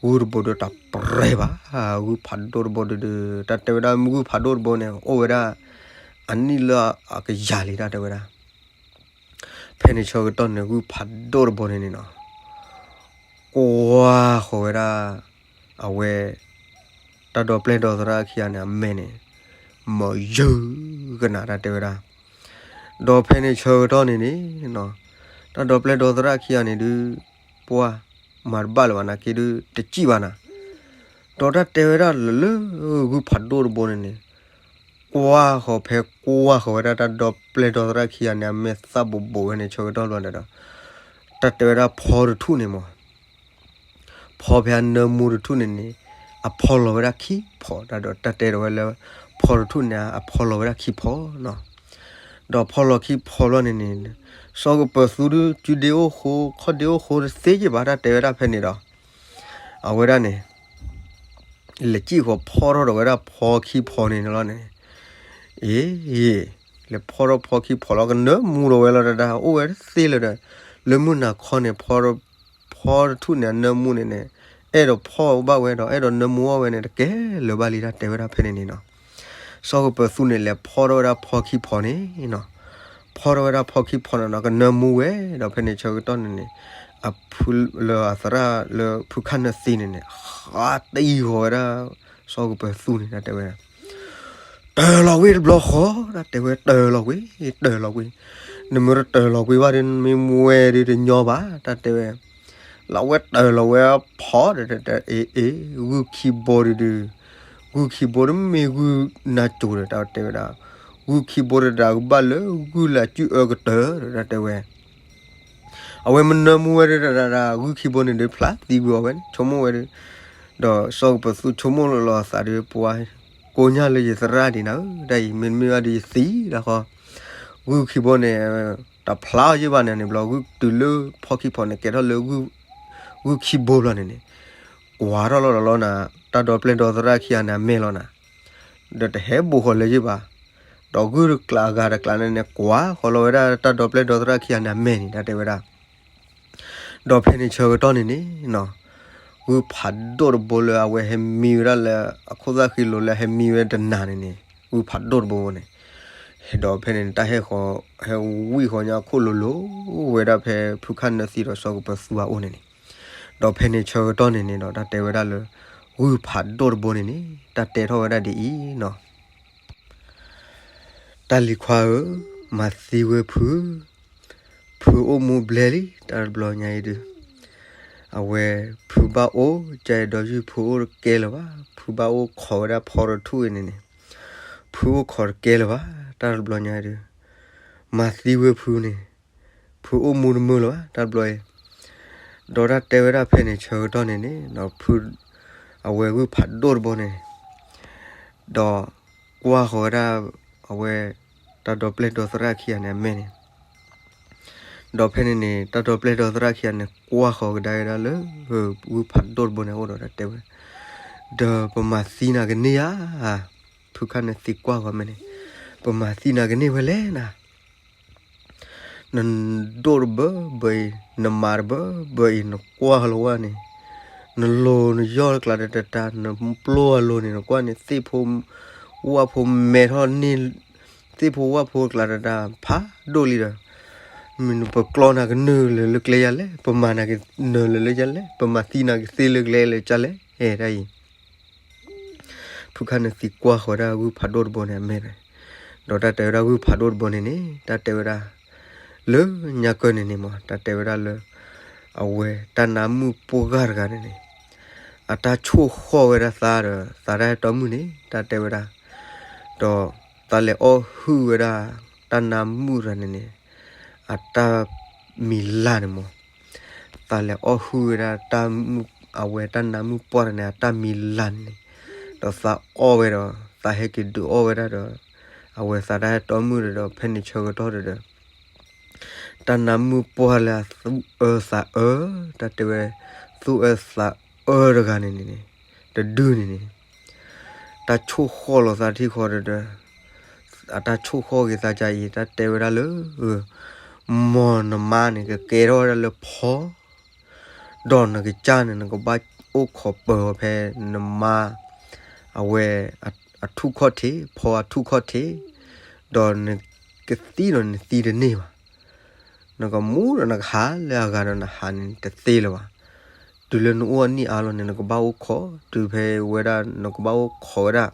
ဂုၢ်တဘိဒီးတၢ်ပြဲၤဘၣ် ဂုၢ်ဖးဒိၣ်တဘိဒီး တၢ်တဲဝဲဒၣ် ဂုၢ်ဖးဒိၣ်တဘိန့ၣ် အိၣ်ဝဲဒၣ် အနံၣ်လၢအကယၤလံ တၢ်တဲဝဲဒၣ်. ဖဲန့ၣ်ဆၢကတီၢ်န့ၣ် ဂုၢ်ဖးဒိၣ်တဘိန့ၣ်န့ၣ်နီၤ ကွၢ်ဃီၤဝဲဒၣ် အဝဲ တၢ်ဒီပျဲၢ်ဒီသရၣ်ခံဂၤန့ၣ် အမဲာ်န့ၣ် မၤယၢၤကနၤ တၢ်တဲဝဲဒၣ်. ဒီးဖဲန့ၣ်ဆၢကတီၢ်န့ၣ်န့ၣ်နီၤ တၢ်ဒီပျဲၢ်ဒီသရၣ်ခံဂၤန့ၣ်ဒုး ပှၢ် မၤတဘၣ်လၢၤဘၣ်နာ်က့ဒုး တစံၣ်ဘၣ်နၤ ဒီးတၢ်တဲဝဲဒၣ်လၢ ဂုၢ်ဖးဒိၣ်တဘိန့ၣ်န့ၣ် ကွၢ်ဃီၤဖဲကွၢ်ဃီၤဝဲဒၣ်တၢ်ဒီပျဲၢ်ဒီသရၣ်ခံဂၤန့ၣ် အမဲာ်သၣ်ဘိးဘိးဝဲန့ၣ် ဆၢကတီၢ်ဘျီန့ၣ်ဒီး တၢ်တဲဝဲဒၣ်ဖီတထူၣ်န့ၣ်မး ဖီဖဲအနၢမူတထူၣ်န့ၣ်န့ၣ် အဖီလီၤဝဲဒၣ်ခံဖီ တၢ်ဒီးတၢ်တဲဒီးဝဲလၢ ဖီတထူၣ်န့ၣ် အဖီလီၤဝဲဒၣ်ခံဖီနီၤ ဒီးဖီလီၤခံဖီလီၤန့ၣ်န့ၣ် စီၤကပၢၤသူဒုး စုဒ့အိၣ်ဃိ ခီၣ်ဒ့အိၣ်ဃိတသ့က့ဘၣ် တၢ်တဲဝဲဒၣ်ဖဲန့ၣ်ဒီး အဝဲဒၣ်န့ၣ် လဲၤစံၣ်ဃီၤဖီထီၣ်ဒီးဝဲဒၣ်ဖီခံဖီန့ၣ်လီၤန့ၣ် အ့ လဲၤဖီထီၣ်ဖီခံဖီလီၤ ကနၢမူဒီးဝဲလီၤတဒါ အိၣ်ဝဲတသ့လၢၤဒီး လၢမုၢ်နၤခီန့ၣ် ဖီ ဖီတထူၣ်န့ၣ် အနၢမူန့ၣ်န့ၣ် အဲၣ်ဒိးဖီဘၣ်ဝဲဒီး အဲၣ်ဒိးနၢမူအီၣ်ဝဲန့ၣ် တကဲလၢၤဘၣ်လံ တၢ်တဲဝဲဒၣ်ဖဲန့ၣ်န့ၣ်နီၤ စီၤကပၢၤသူန့ၣ် လဲၤဖီထီၣ်ဝဲဒၣ်ဖီခံဖီန့ၣ်နီၤ ဖီထီၣ်ဝဲဒၣ်ဖီခံဖီန့ၣ်နီၤ ကနၢမူဝဲ ဒီးဖဲန့ၣ်ဆၢကတီၢ်န့ၣ်န့ၣ် အဖုလၢအသရၣ်လၢဖုခၣ်နၢသံန့ၣ်န့ၣ် ဃးတံၢ်ဃီၤဝဲဒၣ် စီၤကပၢၤသူန့ၣ် တၢ်တဲဝဲဒၣ် တၢၢ်လီၤဝံၤတဘျီဃီ တၢ်တဲဝဲ တၢၢ်လီၤဝံၤ တၢၢ်လီၤဝံၤ နမ့ၢ်တတၢၢ်လီၤဝံၤဘၣ်ဒီး နမ့ၢ်မူဝဲဒီးတညီဘၣ် တၢ်တဲဝဲ လၢအဝဲတၢၢ်လီၤဝဲဖီဒီး တၢ်တဲအ့ၣ်အ့ၣ် ဂုၢ်ခံဘိဒီး ဂုၢ်ခံဘိတမ့ၢ်ဂုၢ်နၤကၠိၤဒီး တၢ်တဲဝဲဒၣ် ဂုၢ်ခံဘိတဒၣ်ကဘၣ်လၢဂုၢ်လၢအစုအၢကတၢၢ်ဒီး တၢ်တဲဝဲ အဝဲမ့ၢ်နၢမူဝဲဒီးတဒၣ် ဂုၢ်ခံဘိန့ၣ်ဒီးဖျါသံကွံာ်အီၤဝဲန့ၣ် ဆိကမိၣ်ဝဲဒီး ဒီးစီၤကပၢၤသူဆိကမိၣ်လီၤလီၤအသးဒီး ပှၤ ကိးညါလၢယသရၣ်ဒံးနၤဧၢ, တၢ်အံၤ မ့တမ့ၢ်ဘၣ်ဒီးယသံလီၤဃီ, ဂုၢ်ခံဘိန့ၣ် တဖျါအီၤယ့ၢ်ဘၣ်န့ၣ်န့ၣ်ဘျီ ဂုၢ်တုၤလၢဖီခံဖီန့ၣ် ကဲထီၣ်လၢ ဂုၢ်ခံဘိဘျီန့ၣ်န့ၣ်, ကွၢ်ထီၣ်လီၤဒီးလီၤနၤ, တၢ်ဒီပျဲၢ်ဒီသရၣ်ခံဂၤန့ၣ် အမဲာ်လီၤနၤ, ဒီးတဟဲဘိးဃီၤလၢၤယ့ၢ်ဘၣ်, ဒီးဂုၢ်တကျးအဂၤတကျးန့ၣ်န့ၣ် ကွၢ်ဃီၤလီၤဝဲဒၣ်တၢ်ဒီပျဲၢ်ဒီသရၣ်ခံဂၤန့ၣ် အမဲာ်န့ၣ် တၢ်တဲဝဲဒၣ် ဒီးဖဲန့ၣ်ဆၢကတီၢ်န့ၣ်န့ၣ်နီၤ, ဂုၢ်ဖးဒိၣ်တဘိလၢအဝဲဟဲမံဝဲဒၣ်လၢ အခိၣ်သၣ်ဃံလိၤလၢဟဲမံဝဲတနၤန့ၣ်န့ၣ်, ဂုၢ်ဖးဒိၣ်တဘိန့ၣ်, ဒီးဖဲန့ၣ်န့ၣ် တၢ်ဟဲဃီၤ ဟဲဝံၣ်ဃီၤညါအခိၣ်လိၤလိၤဝဲဒၣ်ဖဲဖုခၣ်နၢသံဒီးစီၤကပၢၤသူအအိၣ်န့ၣ်န့ၣ်, ဒီးဖဲန့ၣ်ဆၢကတီၢ်န့ၣ်န့ၣ်ဒီး တၢ်တဲဝဲဒၣ်လၢ ဂုၢ်ဖးဒိၣ်တဘိန့ၣ်န့ၣ် တၢ်တဲထီၣ်ဝဲဒၣ်ဒ်အံၤနီၤ တၢ်လံၤခွါဧၢ, မၤသံဝဲဖု, ဖုအိၣ်မူဘျဲလံ တၢ်တဘျီညါအံၤဒုး, အဝဲ ဖုဘၣ်အိၣ် ကဲဒီးယုၢ်ဖုအိၣ်တကဲလၢၤဘၣ်, ဖုဘၣ်အိၣ်ခိးဝဲဒၣ်ဖီတထူၣ်အံၤန့ၣ်န့ၣ်, ဖုအိၣ်ခိးတကဲလၢၤဘၣ် တၢ်တဘျီညါအံၤဒုး, မၤသံဝဲဖုန့ၣ်, ဖုအိၣ်မူတမုာ်လၢၤဘၣ် တၢ်တဘျီအံၤ, ဒီးတၢ်တဲဝဲဒၣ်ဖဲန့ၣ်ဆၢကတီၢ်န့ၣ်န့ၣ် ဖု အဝဲဂုၢ်ဖးဒိၣ်တဘိန့ၣ် ဒီးကွၢ်ဃီၤဝဲဒၣ် အဝဲ တၢ်ဒီပျဲၢ်ဒီသရၣ်ခံဂၤန့ၣ် အမဲာ်န့ၣ်, ဒီးဖဲန့ၣ်န့ၣ် တၢ်ဒီပျဲၢ်ဒီသရၣ်ခံဂၤန့ၣ် ကွၢ်ဃီၤကဒါက့ၤဒၣ်လၢ ဂုၢ်ဖးဒိၣ်တဘိန့ၣ်အအိၣ်ဒီး တၢ်တဲဝဲ, ဒီးပမၤသံနၤကန့ၢ်ဧါ, ဖုခၣ်နၢသံကွၢ်ဃီၤမဲာ်န့ၣ်, ပမၤသံနၤကန့ၢ်ဝဲလဲၣ်နၤ နဒိၣ်တဘၢဘၢအံၤ, နမၤတဘၢဘၢအံၤ, နကွၢ်လီၤဝဲန့ၣ်, နလိၤနယီၢ်တကျးတတၢ်, နပျိအလိၤန့ၣ် နကွၢ်န့ၣ် သ့ၣ်ဖိဝၣ်ဖိမဲထီၣ်န့ၢ်, သ့ၣ်ဖိဝၣ်ဖိတကျးတတၢ် ဖးဒိၣ်လံဒီး, မ့ၢ်ပကျီနၤကနၢၤလၢၤလၢကျဲယၤလဲၣ်, ပမၤနၤကနၢၤလၢၤလၢယၤလဲၣ်, ပမၤသံနၤကသ့လၢကျဲလၢယၤလဲၣ်, အဲၣ်ဒၣ်အံၤ ဖုခၣ်နၢသံကွၢ်ဃီၤဝဲဒၣ်ဂုၢ်ဖးဒိၣ်တဘိန့ၣ်အမဲာ်န့ၣ်, ဒီးတၢ်တဲဝဲဒၣ်ဂုၢ်ဖးဒိၣ်တဘိန့ၣ်န့ၣ် တၢ်တဲဝဲဒၣ် လၢညါကၢန့ၣ်န့ၣ်မး တၢ်တဲဝဲဒၣ်လၢ အဝဲတၢ်နါမုၣ်ပှၢ်တဂၤန့ၣ်န့ၣ်, အတၢ်ဆိၣ်ဃီၣ်ဝဲဒၣ်သးဒီး သးတၢ်ဟဲတီမုၣ်န့ၣ် တၢ်တဲဝဲဒၣ်, ဒီးသးလဲၤအီၣ်ဟုၣ်ဝဲဒၣ် တၢ်နါမုၣ်တဂၤန့ၣ်န့ၣ်, အတၢ်မံၤလၢ်န့ၣ်မး သးလဲၤအီၣ်ဟုၣ်ဝဲဒၣ် အဝဲတၢ်နါမုၣ်ပှၢ်တဂၤန့ၣ် အတၢ်မံၤလၢ်န့ၣ်န့ၣ်, ဒီးသးအီၣ်ဝဲဒီး သးဟဲက့ၤဒုးအီၣ်ဝဲဒၣ်ဒီး အဝဲသးတၢ်ဟဲတီမုၣ်ဒီး ဖဲန့ၣ်ဆၢကတီၢ်ဒီး တၢ်နါမုၣ်ပှၢ်လၢအသူၣ်အၢသးအၢ, တၢ်တဲဝဲ သူၣ်အၢသးအၢတဂၤန့ၣ်န့ၣ်, တဒုန့ၣ်န့ၣ် တၢ်ဆိၣ်ဃီၣ်လီၤသးထံၣ်ဃီဒီး အတၢ်ဆိၣ်ဃီၣ်က့ၤသးကါအံၤ တၢ်တဲဝဲဒၣ်လၢ မ်နမါန့ၣ် ကကဲထီၣ်ဝဲဒၣ်လၢဖီ, ဒီးနကစၢ်န့ၣ် နကဘၣ်အိၣ်ခိးပၢၤအီၤဖဲနမါ အဝဲ အထူၣ်ခီၣ်ထံး ဖီအထူၣ်ခီၣ်ထံး, ဒီးနကသံဒီးနသံတန့ၢ်ဘၣ်. နကမူဒီးနကဟးလၢအဂၤဒီးနဟးန့ၣ်တသ့လၢၤဘၣ်. တုၤလၢနအိၣ်အနံၣ်အါလီၤန့ၣ် နကဘၣ်အိၣ်ခိး, တုၤဖဲဝဲဒၣ် နကဘၣ်အိၣ်ခိးဝဲဒၣ်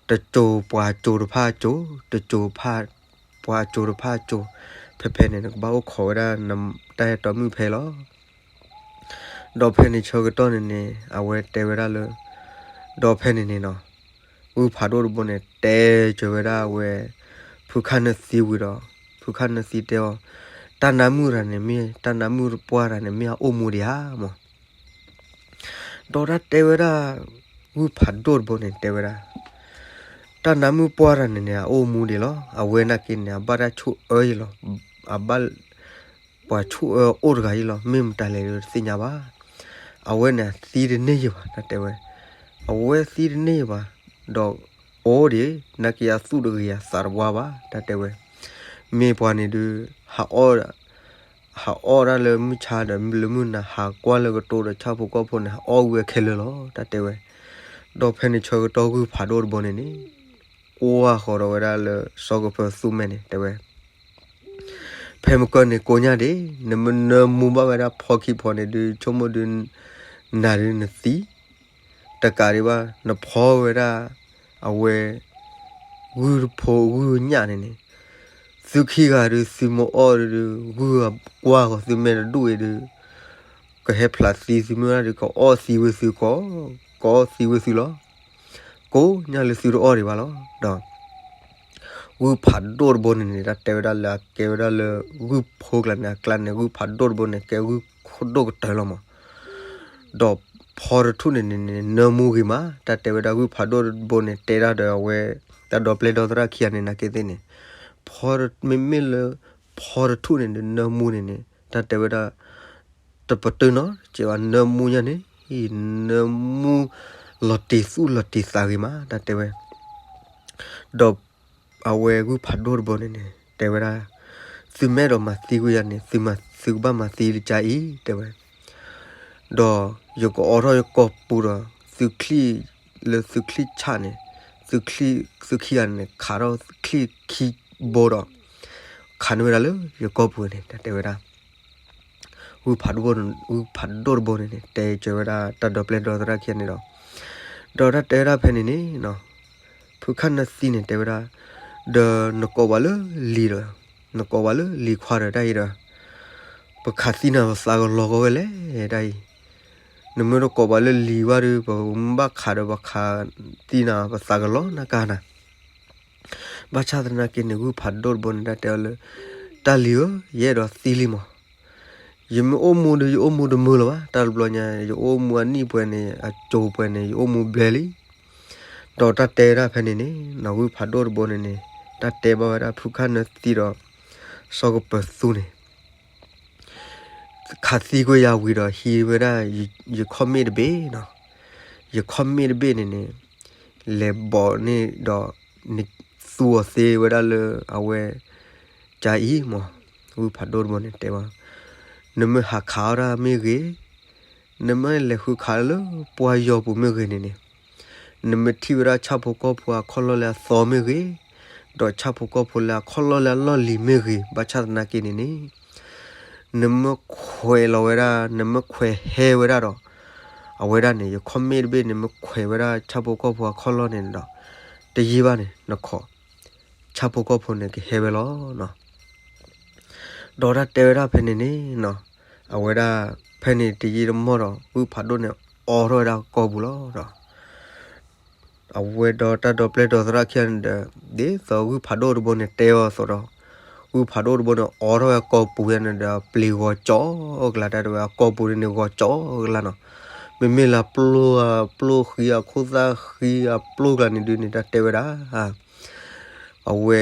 တစိၤပှၤစိၤတဖၣ်အစိၤ, တစိၤ ပှၤစိၤတဖၣ်အစိၤ, ဖဲဖဲန့ၣ် နကဘၣ်အိၣ်ခိးဝဲဒၣ် တၢ်ဟဲတီမုၣ်ဖဲလီၤ. ဒီးဖဲန့ၣ်ဆၢကတီၢ်န့ၣ်န့ၣ် အဝဲတဲဝဲဒၣ်လၢ ဒီးဖဲန့ၣ်န့ၣ်နီၤ, ဂုၢ်ဖးဒိၣ်တဘိန့ၣ် တဲစၢၤဝဲဒၣ်အဝဲ ဖုခၣ်နၢသံဝံၤဒီး ဖုခၣ်နၢသံတဲအီၤ, တၢ်နါမုၣ်တဂၤန့ၣ်မ့ၢ် တၢ်နါမုၣ်ပှၢ်တဂၤန့ၣ် မ့ၢ်အအိၣ်မူဒံးဧါမး. ဒီးတၢ်တဲဝဲဒၣ် ဂုၢ်ဖးဒိၣ်တဘိန့ၣ် တဲဝဲဒၣ် တၢ်နါမုၣ်ပှၢ်တဂၤန့ၣ်န့ၣ် အအိၣ်မူဒံးလီၤ. အဝဲနာ်က့န့ၣ် အဘၣ်တၢ်ဆိၣ်အၢယံၤလီၤ. အဘၣ် ပှၤဆိၣ်အၢအိၣ်တဂၤယံၤလီၤ. မ့ၢ်မတၤလဲၣ်ဒီးတသ့ၣ်ညါဘၣ်. အဝဲန့ၣ်သံတန့ၢ်ယံၤဘၣ် တၢ်တဲဝဲ. အဝဲသံတန့ၢ်ယံၤဘၣ်. ဒီးအိၣ်ဒံး နာ်က့အသူၣ်တဂ့ၤ အသးတဝါဘၣ် တၢ်တဲဝဲ. မ့ၢ်ပှၤန့ၣ်ဒုး ဟးအီၣ် ဟးအီၣ်ဒၣ်လၢမုၢ်ဆါဒီး လၢမုၢ်နၤ ဟးကွၢ်လၢကတိၤဒီးဆၣ်ဖိကီၢ်ဖိန့ၣ် ဟးအီၣ်ဝံၤဝဲခဲလၢာ်လီၤ တၢ်တဲဝဲ. ဒီးဖဲန့ၣ်ဆၢကတီၢ်ဂုၢ်ဖးဒိၣ်တဘိန့ၣ်န့ၣ် ကွၢ်ဃီၤဒီးဝဲဒၣ်လၢစီၤကပၢၤသူမဲာ်န့ၣ် တဲဝဲ ဖဲမကၢန့ၣ်ကိးညါဒံး နမ့ၢ်နၢမူဘၣ်ဝဲဒၣ်ဖီခံဖီန့ၣ်ဒုး ဆိကမိၣ်ဒုး နၤဒုးနသံ တကးဒံးဘၣ် နဖီဝဲဒၣ် အဝဲ ဂုၢ်တဖိဂုၢ်ညၣ်န့ၣ်န့ၣ် သုခံဂၤဒုး သုမ့ၢ်အီၣ်ဒုး ဂုၢ်အကွၢ်ဃီၤသုမဲာ်တဒူၣ်အံၤဒုး ကဟဲဖျးသံသုမ့ၢ်ဝဲဒၣ်ဒုး ကအီၣ်သံဝဲသုကီး ကအီၣ်သံဝဲသုလီၤ. ကိးညါလၢသုတအီၣ်ဒံးဘၣ်လီၤ. ဒီး ဂုၢ်ဖးဒိၣ်တဘိန့ၣ်န့ၣ် တၢ်တဲဝဲဒၣ်လၢအကဲဝဲဒၣ်လၢ ဂုၢ်ဖိကျါန့ၣ် အကျါန့ၣ် ဂုၢ်ဖးဒိၣ်တဘိန့ၣ် ကဲဂုၢ်ခိၣ်ဒိၣ်ကတၢၢ်လီၤမး. ဒီး ဖီတထူၣ်န့ၣ်န့ၣ် နၢမူဂ့ၤမး တၢ်တဲဝဲဒၣ် ဂုၢ်ဖးဒိၣ်တဘိန့ၣ် တဲဒၣ်ဒီးအဝဲ တၢ်ဒီပျဲၢ်ဒီသရၣ်ခံဂၤန့ၣ် နာ်က့သ့ၣ်န့ၣ်, ဖီ မ့မ့ၢ်လၢ ဖီတထူၣ်န့ၣ် နၢမူန့ၣ်န့ၣ် တၢ်တဲဝဲဒၣ် တပတုာ်နီတစဲးဘၣ် နၢမူညါန့ၣ် နၢမူ လီၤတံၢ်သူၣ်လီၤတံၢ်သးဂ့ၤမး တၢ်တဲဝဲ ဒီးအဝဲဂုၢ်ဖးဒိၣ်တဘိန့ၣ်န့ၣ် တဲဝဲဒၣ် သုမ့ၢ်အဲၣ်ဒိးမၤသံကွံာ်ယၤန့ၣ် သုမၤ သုကဘၣ်မၤသံလၢကါအံၤ တဲဝဲ, ဒီးယကအိးထီၣ်ယကီၢ်ပူၤဒီး သုချံၣ်လၢသုချံၣ်ဆၣ်န့ၣ် သုချံၣ် သုခံဂၤန့ၣ် ခးထီၣ်ချံၣ်ခံဘိဒီး ခးန့ၢ်ဝဲဒၣ်လၢယကီၢ်ပူၤန့ၣ် တၢ်တဲဝဲဒၣ် ဂုၢ်ဖးဒိၣ် ဂုၢ်ဖးဒိၣ်တဘိန့ၣ်န့ၣ် တဲကၢၤဝဲဒၣ်တၢ်ဒီပျဲၢ်ဒီသရၣ်ခံဂၤန့ၣ်ဒီး, ဒီးတၢ်တဲဝဲဒၣ်ဖဲန့ၣ်န့ၣ် ဖုခၣ်နၢသံန့ၣ် တဲဝဲဒၣ်, ဒီးနကိးပှၤလၢလံၤဒီး, နကိးပှၤလၢလံၤခွါဒီးတၢ်အံၤဒီး, ပခးသံနၤပသးကလီၤကီဝဲလဲၣ်တၢ်အံၤ, နမ့ၢ်တကိးပှၤလၢလံၤဘၣ်ဒီး ပမ့ၢ်ဘၣ်ခးဒီးပခးသံနၤပသးကလီၤနၤကါနၤ ဘၣ်ဆၣ်သနာ်က့န့ၣ် ဂုၢ်ဖးဒိၣ်တဘိန့ၣ် တၢ်တဲအီၤလၢ, တၢ်လံၤဧၢ, ယအဲၣ်ဒိးသံလံမး, ယမ့ၢ်အိၣ်မူဒီး ယအိၣ်မူတမုာ်လၢၤဘၣ်, တၢ်တဘျီညါ ယအိၣ်မူအနံၣ်ပှဲၤန့ၣ် အစိၤပှဲၤန့ၣ် ယအိၣ်မူဘျဲလံ. ဒီးတၢ်တဲဝဲဒၣ်ဖဲန့ၣ်န့ၣ် နီၢ်ဂုၢ်ဖးဒိၣ်တဘိန့ၣ်န့ၣ် တၢ်တဲဘၣ်ဝဲဒၣ်ဖုခၣ်နၢသံဒီး စီၤကပၢၤသူန့ၣ် ခးသံကွံာ်ယၤဝံၤဒီး ဟံးဝဲဒၣ် ယခီၣ်မ့ၣ်တဘ့ၣ်နီၤ, ယခီၣ်မ့ၣ်တဘ့ၣ်န့ၣ်န့ၣ် လဲၤဘီးန့ၢ်ဒီး နသူအီၤသ့ဝဲဒၣ်လၢအဝဲ ကါအံၤမး, ဂုၢ်ဖးဒိၣ်တဘိန့ၣ်တဲဘၣ်, နမ့ၢ်ဟးခးအီၣ်တၢ်မ့ၢ်ဂ့ၤ, နမ့ၢ်လဲၤဃုခးလၢပှၢ်ယီၤပူၤမ့ၢ်ဂ့ၤန့ၣ်န့ၣ်, နမ့ၢ်ထံၣ်ဝဲဒၣ်ဆၣ်ဖိကီၢ်ဖိအခီၣ်လီၢ်လၢအသီမ့ၢ်ဂ့ၤ, ဒီးဆၣ်ဖိကီၢ်ဖိလၢအခီၣ်လီၢ်လၢအလီၢ်လံၤမ့ၢ်ဂ့ၤ, ဘၣ်ဆၣ်သနာ်က့န့ၣ်န့ၣ် နမ့ၢ်ခွဲးလီၤဝဲဒၣ် နမ့ၢ်ခွဲးဟဲဝဲဒၣ်ဒီး အဝဲဒၣ်န့ၣ် ယခီၣ်မ့ၣ်တဘ့ၣ်န့ၣ် မ့ၢ်ခွဲးဝဲဒၣ်ဆၣ်ဖိကီၢ်ဖိအခီၣ်လီၢ်န့ၣ်ဒီး တယံာ်ဘၣ်န့ၣ် နခီၣ် ဆၣ်ဖိကီၢ်ဖိန့ၣ်ကဟဲဝဲလီၤနီၤ. ဒီးတၢ်တဲဝဲဒၣ်ဖဲန့ၣ်န့ၣ်နီၤ, အဝဲဒၣ်ဖဲန့ၣ်တယံာ်တမီၢ်ဒီး ဂုၢ်ဖးဒိၣ်န့ၣ်အိးထီၣ်ဝဲဒၣ်ကီၢ်ပူၤလီၤဒီး အဝဲဒီးတၢ်ဒီပျဲၢ်ဒီသရၣ်ခံဂၤန့ၣ်ဒီး ဒ်သိးဂုၢ်ဖးဒိၣ်တဘိန့ၣ်တဲအီၤအသိးဒီး ဂုၢ်ဖးဒိၣ်တဘိန့ၣ်အိးထီၣ်ဝဲကီၢ်ပူၤယါန့ၣ်ဒီး ပျံၤဂီၤကၠီကလါ တၢ်တဲဝဲအကီၢ်ပူၤန့ၣ်ဂီၤကၠီကလါနီၤ. မ့မ့ၢ်လၢပျိၢ် ပျိၢ်ဃံအခိၣ်သၣ်ဃံအပျိၢ်ကလါန့ၣ်ဒုးန့ၣ် တၢ်တဲဝဲဒၣ် အဝဲ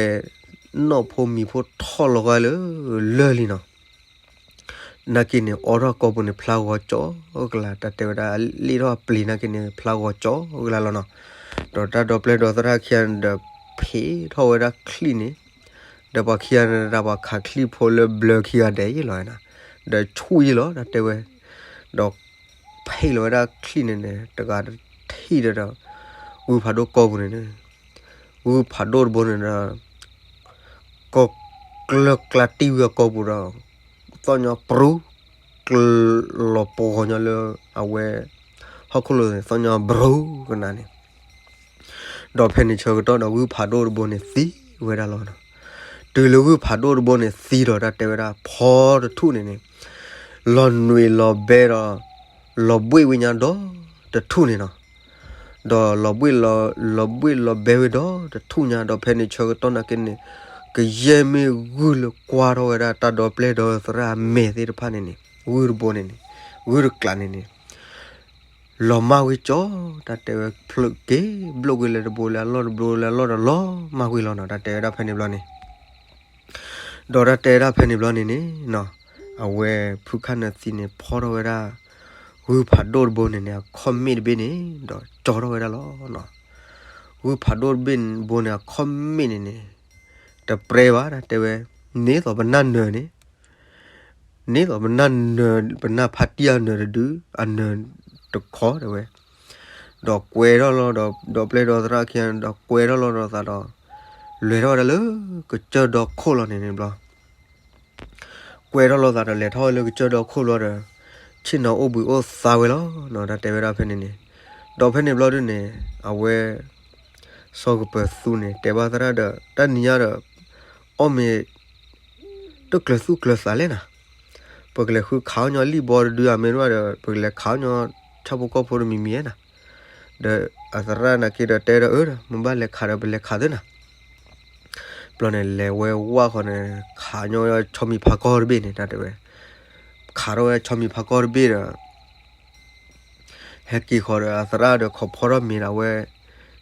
နီၣ်ဖိမံၤဖိထီၣ်လီၤဂာ်လၢ လၢၢ်လံနီၤ. နာ်က့န့ၣ် အိးထီၣ်ကီၢ်ပူၤန့ၣ် ဖျါဂီၤကၠီကလါ တၢ်တဲဝဲဒၣ် လ့ၣ်ထီၣ်အပျံၤနာ်က့န့ၣ် ဖျါဂီၤကၠီကလါလီၤနီၤ. ဒီးတၢ်ဒီပျဲၢ်ဒီသရၣ်ခံဂၤန့ၣ်ဒီး ဖံးထီၣ်ဝဲဒၣ်ချံၣ်န့ၣ် ဒီးပှၤခံဂၤန့ၣ် တၢ်ပှၤခးချံၣ်ဖိလၢဘျၢခံဂၤဒဲးယ့ၣ်လီၤဝဲနီၤ, ဒီးဆူၣ်ယ့ၣ်လီၤ တၢ်တဲဝဲ, ဒီးဖံးလီၤဝဲဒၣ်ချံၣ်န့ၣ်န့ၣ် တဂၤတထံၣ်ဒီး ဂုၢ်ဖးဒိၣ်ကီၢ်ပူၤန့ၣ် ဂုၢ်ဖးဒိၣ်တဘိန့ၣ်ဒီး ကီၢ်ကျၢၢ်ကျါတံၢ်ဝံၤအကီၢ်ပူၤဒီး သီၣ်ညီပြူၤ ကလီၤပှီၤညီလၢအဝဲ ဟီၣ်ခိၣ်လိၤန့ၣ် သီၣ်ညီပြူၤကနၤန့ၣ် ဒီးဖဲန့ၣ်ဆၢကတီၢ်ဒီး ဂုၢ်ဖးဒိၣ်တဘိန့ၣ်သံဝဲဒၣ်လီၤနီၤ. တုၤလၢဂုၢ်ဖးဒိၣ်တဘိန့ၣ်သံဒီး တၢ်တဲဝဲဒၣ် ဖီတထူၣ်န့ၣ်န့ၣ် လီၤနွံလီၤဘဲဒီး လီၤဘှ့ၣ်ဝဲညါဒီးတထူၣ်န့ၣ်နီၤ. ဒီးလီၤဘှ့ၣ်လီၤ လီၤဘှ့ၣ်လီၤဘဲဝဲဒီးတထူၣ်ညါ ဒီးဖဲန့ၣ်ဆၢကတီၢ်နာ်က့န့ၣ် ကယဲၢ်မ့ၢ်ဂုၢ်လၢကွၢ်ထီၣ်ဝဲဒၣ်တၢ်ဒီပျဲၢ်ဒီသရၣ်အမဲာ်သ့ၣ်တဖၣ်န့ၣ်န့ၣ် ဂုၢ်တဘိန့ၣ်န့ၣ် ဂုၢ်တကျးန့ၣ်န့ၣ် လီၤမၢ်ဝဲကၠီ, တၢ်တဲဝဲဖျၢၣ်က့ၤ ဘျိၣ်ကွံာ်လၢတဘိလၢအလီၢ် တဘိလၢအလီၢ်ဒီးလီၤမၢ်ကွံာ်လီၤနီၤ တၢ်တဲဝဲဒၣ်ဖဲန့ၣ်ဘျီန့ၣ် ဒီးတၢ်တဲဝဲဒၣ်ဖဲန့ၣ်ဘျီန့ၣ်န့ၣ်နီၤ, အဝဲဖုခၣ်နၢသံန့ၣ် ဖီထီၣ်ဝဲဒၣ် ဂုၢ်ဖးဒိၣ်တဘိန့ၣ်န့ၣ် အခီၣ်မ့ၣ်တဘ့ၣ်န့ၣ် ဒီးကၠီထီၣ်ဝဲဒၣ်လီၤနီၤ. ဂုၢ်ဖးဒိၣ်တဘ့ၣ်ဘိန့ၣ် အခီၣ်မ့ၣ်န့ၣ်န့ၣ် တပြဲဘၣ် တၢ်တဲဝဲ, န့ၣ်သိးပနၢ်နၢၤန့ၣ် န့ၣ်သိးပနၢ်နၢၤ ပနၢ်ဖးတံၢ်အနၢၤတဒု အနၢၤတခီတဲဝဲ, ဒီးကွဲထီၣ်လီၤဒီး ဒီပျဲၢ်ဒီသရၣ်ခံဂၤန့ၣ်ဒီး ကွဲထီၣ်လီၤဒီးသးဒီး လဲၤထီၣ်ဝဲဒၣ်လၢကစၢၢ်ဒီခိၣ်လီၤန့ၣ်န့ၣ်ဘျီ ကွဲထီၣ်လီၤသးဒီး လဲၤထီၣ်ဝဲလၢကစၢၢ်ဒီခိၣ်ဘျီဒီး ဆ့ၣ်နီၤအိၣ်ဘှံးအိၣ်သါဝဲလီၤနီၤ တၢ်တဲဝဲဒၣ်ဖဲန့ၣ်န့ၣ်, ဒီးဖဲန့ၣ်ဘျီဒုန့ၣ် အဝဲ စီၤကပၢၤသူန့ၣ် တဲဘၣ်သရၣ်ဒီး တၢ်နံၤညါဒီး အီၣ်မ့ၤ တကျၢၤသူၣ်ကျၢၤသးလဲၣ်နၤ, ပကလဲၤဃုခးအီၣ်ညီလံၣ်ဘီတဒု အမ့ၢ်တဘၣ်ဒီး ပကလဲၤခးအီၣ်ညီဆၣ်ဖိကီၢ်ဖိတမံၤမံၤဧါနၤ, ဒီးအသရၣ်နာ်က့ဒီးတဲဒီးအၢဒီး မ့ၢ်ဘၣ်လဲၤခးဒီးပလဲၤခးသ့နၤ ဘျီန့ၣ် လဲၤဝဲဝၢ်ဃီန့ၣ် ခးညီဝဲဆီမံၤဖးကီၢ်တဘ့ၣ်န့ၣ် တၢ်တဲဝဲ, ခးထီၣ်ဝဲဆီမံၤဖးကီၢ်တဘ့ၣ်ဒီး ဟဲက့ၤဃီၤဒီးအသရၣ်ဒီး ခိးဖီထီၣ်မ့ၤဒီးဝဲ,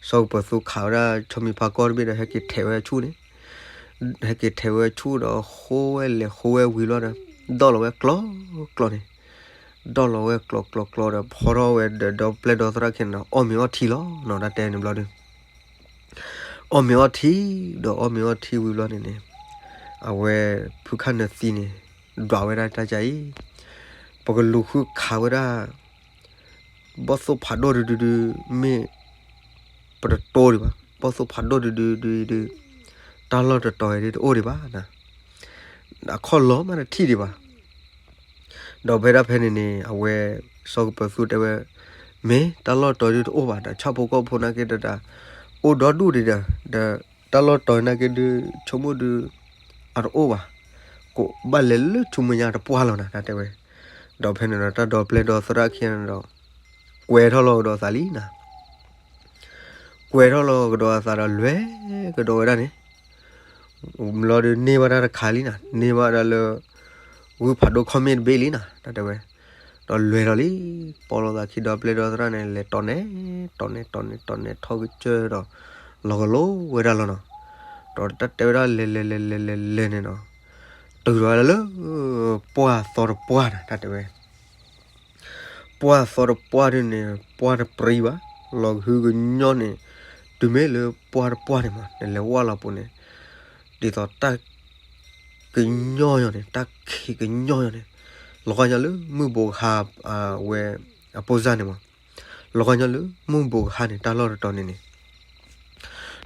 စီၤကပၢၤသူခးဝဲဒၣ်ဆီမံၤဖးကီၢ်တဘ့ၣ်ဒီး ဟဲက့ၤထဲးဝဲဆူၣ်န့ၣ်, ဟဲက့ၤထဲးဝဲဆူၣ်ဒီး ဃိဝဲလဲၤဃိဝဲဝံၤလီၤဒီး ဒီၣ်လီၤဝဲကျီကျီန့ၣ်, ဒီၣ်လီၤဝဲကျီကျီကျီဒီး ဖီထီၣ်ဝဲဒီး ဒီပျဲၢ်ဒီသရၣ်ခံန့ၣ်ဒီး အီၣ်မ့ၤအီၣ်ထံလီၤနီၤ တၢ်တဲန့ၣ်ဘျီဒီး အီၣ်မ့ၤအီၣ်ထံ, ဒီးအီၣ်မ့ၤအီၣ်ထံဝံၤဘျီန့ၣ်န့ၣ်, အဝဲဖုခၣ်နၢသံန့ၣ် ဒွးဝဲဒၣ်တၢ်ကါအံၤ, ပကလူၤဃုခးဝဲဒၣ် ဘီၣ်သိၣ်ဖးဒိၣ်ဒုဒုဒု မ့ၢ်ပတတိဒံးဘၣ်, ဘီၣ်သိၣ်ဖးဒိၣ်ဒုဒုဒုဒု, တၢ်လီၢ်တတီၤအံၤဒုတအိၣ်ဒံးဘၣ်နၤ, အခီၣ်လီၤမးတထံၣ်ဒံးဘၣ်. ဒီးဖဲဒၣ်ဖဲန့ၣ်န့ၣ် အဝဲစီၤကပၢၤသူတဲဝဲ, မ့ၢ်တၢ်လီၢ်တတီၤဒုတအိၣ်ဘၣ်ဒီး ဆၣ်ဖိကီၢ်ဖိနာ်က့ဒီး အိၣ်ဒီဒူၣ်ဒံးဒီး ဒီးတၢ်လီၢ်တတီၤနာ်က့ဒု ဆိကမိၣ်ဒု အတအိၣ်ဘၣ်, ကဘၣ်လဲၤလၢဆူမဲာ်ညါတပှၢ်လီၤနၤ တၢ်တဲဝဲ. ဒီးဖဲန့ၣ်ဒီး တၢ်ဒီပျဲၢ်ဒီသရၣ်ခံန့ၣ်ဒီး ကွဲးထီၣ်လီၤကဒီးအသးလံနၤ, ကွဲးထီၣ်လီၤကဒီးအသးဒီး လဲၤကဒီးဝဲဒၣ်န့ၣ် ဘျီဒီးန့ၢ်ဘၣ်တၢ်တခါလံနၤ, န့ၢ်ဘၣ်ဒၣ်လၢ ဂုၢ်ဖးဒိၣ်ခီၣ်မ့ၣ်တဘ့ၣ်လံနၤ တၢ်တဲဝဲ. ဒီးလဲၤဒီးလံ, ပီၣ်လိာ်သးခံဒီပျဲၢ်ဒီသရၣ်န့ၣ် လဲၤတီၤနဲၣ် တီၤနဲၣ် တီၤနဲၣ် တီၤနဲၣ်ထီၣ်ကစၢၢ်ဒီး လီၤကလိဝဲဒၣ်လီၤနီၤ. ဒီးတၢ်တဲဝဲဒၣ် လဲၤလဲၤလဲၤလဲၤလဲၤလဲၤန့ၣ်နီၤ, တုၤဒီးလၢ ပှၢ်သီတပှၢ်နၤ တၢ်တဲဝဲ ပှၢ်သီတပှၢ်ဒုန့ၣ် ပှၢ်တပြံဘၣ်, လီၤကဟုကညီၢ်န့ၣ်, တုၤမ့ၢ်လၢပှၢ်တပှၢ်န့ၣ်မး နလဲၤဝဲလီၤပူၤန့ၣ်, ဒ်သိးတၢ်ကညီၢ်ယီၤန့ၣ် တၢ်ခံးကညီၢ်ယီၤန့ၣ်, လီၤကညီလၢမုၢ်ဘိးကဟါ, ဝဲအပိၢ်စၢ်န့ၣ်မး, လီၤကညီလၢမုၢ်ဘိးကဟါန့ၣ် တၢ်လီၢ်တတီၤန့ၣ်န့ၣ် ဒီး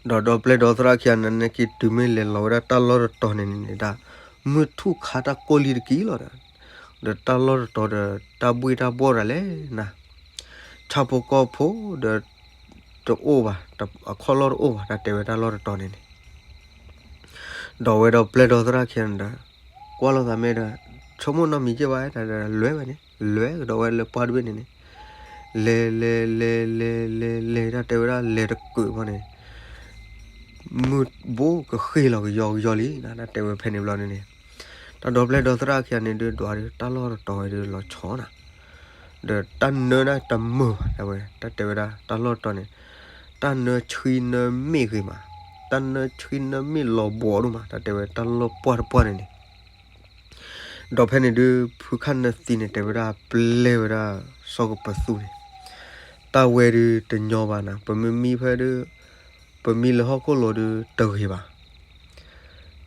ဒီပျဲၢ်ဒီသရၣ်ခံဂၤန့ၣ် နာ်က့တုၤမ့ၢ်လဲၤလီၤဝဲဒၣ်တၢ်လီၢ်တတီၤန့ၣ်န့ၣ်ဒၣ်, မုၢ်ထူၣ်ခါတၢ်ကိၢ်လံတက့ၢ်လီၤဒီး, ဒီးတၢ်လီၢ်တတီၤဒီး တၢ်ဘှ့ၣ်တၢ်ဘှီၣ်ဒၣ်လဲာ်နၤ, ဆၣ်ဖိကီၢ်ဖိဒီး တအိၣ်ဘၣ်, အခီၣ်လီၢ်တအိၣ်ဘၣ် တၢ်တဲဝဲတၢ်လီၢ်တတီၤန့ၣ်န့ၣ် ဒီးဝဲဒီပျဲၢ်ဒီသရၣ်ခံဂၤန့ၣ်ဒီး ကွၢ်လိာ်သးမ့ၢ်ဒီး ဆိကမိၣ်နီတမံၤက့ၢ်ဘၣ် တၢ်လဲၤဝဲန့ၣ် လဲၤကဒီးဝဲလၢပှၢ်တဘ့ၣ်န့ၣ်န့ၣ်, လဲၤလဲၤလဲၤလဲၤလဲၤလဲၤ တၢ်တဲဝဲဒၣ်လဲၤတကုးဘၣ်န့ၣ်, မုၢ်ဘိကဃ့ၢ်လီၤကယီကယီလံနၤ တၢ်တဲဝဲဖဲန့ၣ်ဘျီန့ၣ်န့ၣ်, တၢ်ဒီပျဲၢ်ဒီသရၣ်ခံဂၤန့ၣ်ဒုးဒွးဒုး တၢ်လီၢ်တတီၤဝဲဒုးလီၤဆီနၤ ဒီးတၢ်နၢတၢ်တမုာ်ဘၣ် တၢ်ဝဲ တၢ်တဲဝဲဒၣ်တၢ်လီၢ်တတီၤန့ၣ်, တၢ်နၢဆှံနၢမ့ၢ်ဂ့ၤမး, တၢ်နၢဆှံနၢမ့ၢ်လီၤဘှီးဒိၣ်မး တၢ်တဲဝဲတၢ်လီၢ်ပှၢ်တပှၢ်န့ၣ်န့ၣ်, ဒီးဖဲန့ၣ်ဒုး ဖုခၣ်နၢသံန့ၣ် တဲဝဲဒၣ်ပျဲၢ်ဝဲဒၣ် စီၤကပၢၤသူန့ၣ်, တၢ်ဝဲဒုးတညီဘၣ်နၤ ပမ့ၢ်မံဖဲဒုး, ပမံလၢဟီၣ်ခိၣ်လိၤဒုးတဂ့ၤဘၣ်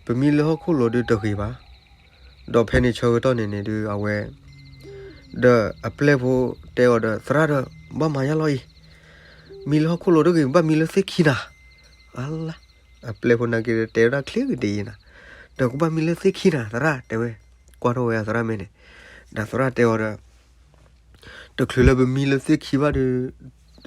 ပမံလၢဟီၣ်ခိၣ်လိၤဒုးတဂ့ၤဘၣ်, ဒီးဖဲန့ၣ်ဆၢကတီၢ်န့ၣ်န့ၣ်ဒုး အဝဲ ဒီးအပျဲၢ်ဖိတဲအီၤဒီး သရၣ်ဒီး ဘၣ်မၤယါလီၤအံၤ, မံလၢဟီၣ်ခိၣ်လိၤတဂ့ၤ ဘၣ်မံလၢသ့ၣ်ခံနၤ, အလါ, အပျဲၢ်ဖိနာ်က့ဒီး တဲဝဲဒၣ်ချ့ကဒ်အံၤနၤ, ဒီးကဘၣ်မံလၢသ့ၣ်ခံနၤ သရၣ်တဲဝဲ, ကွၢ်ထီၣ်ဝဲအသရၣ်မ့ၢ်န့ၣ်, ဒီးသရၣ်တဲအီၤဒီး တချုးလၢပမံလၢသ့ၣ်ခံဘၣ်ဒီး,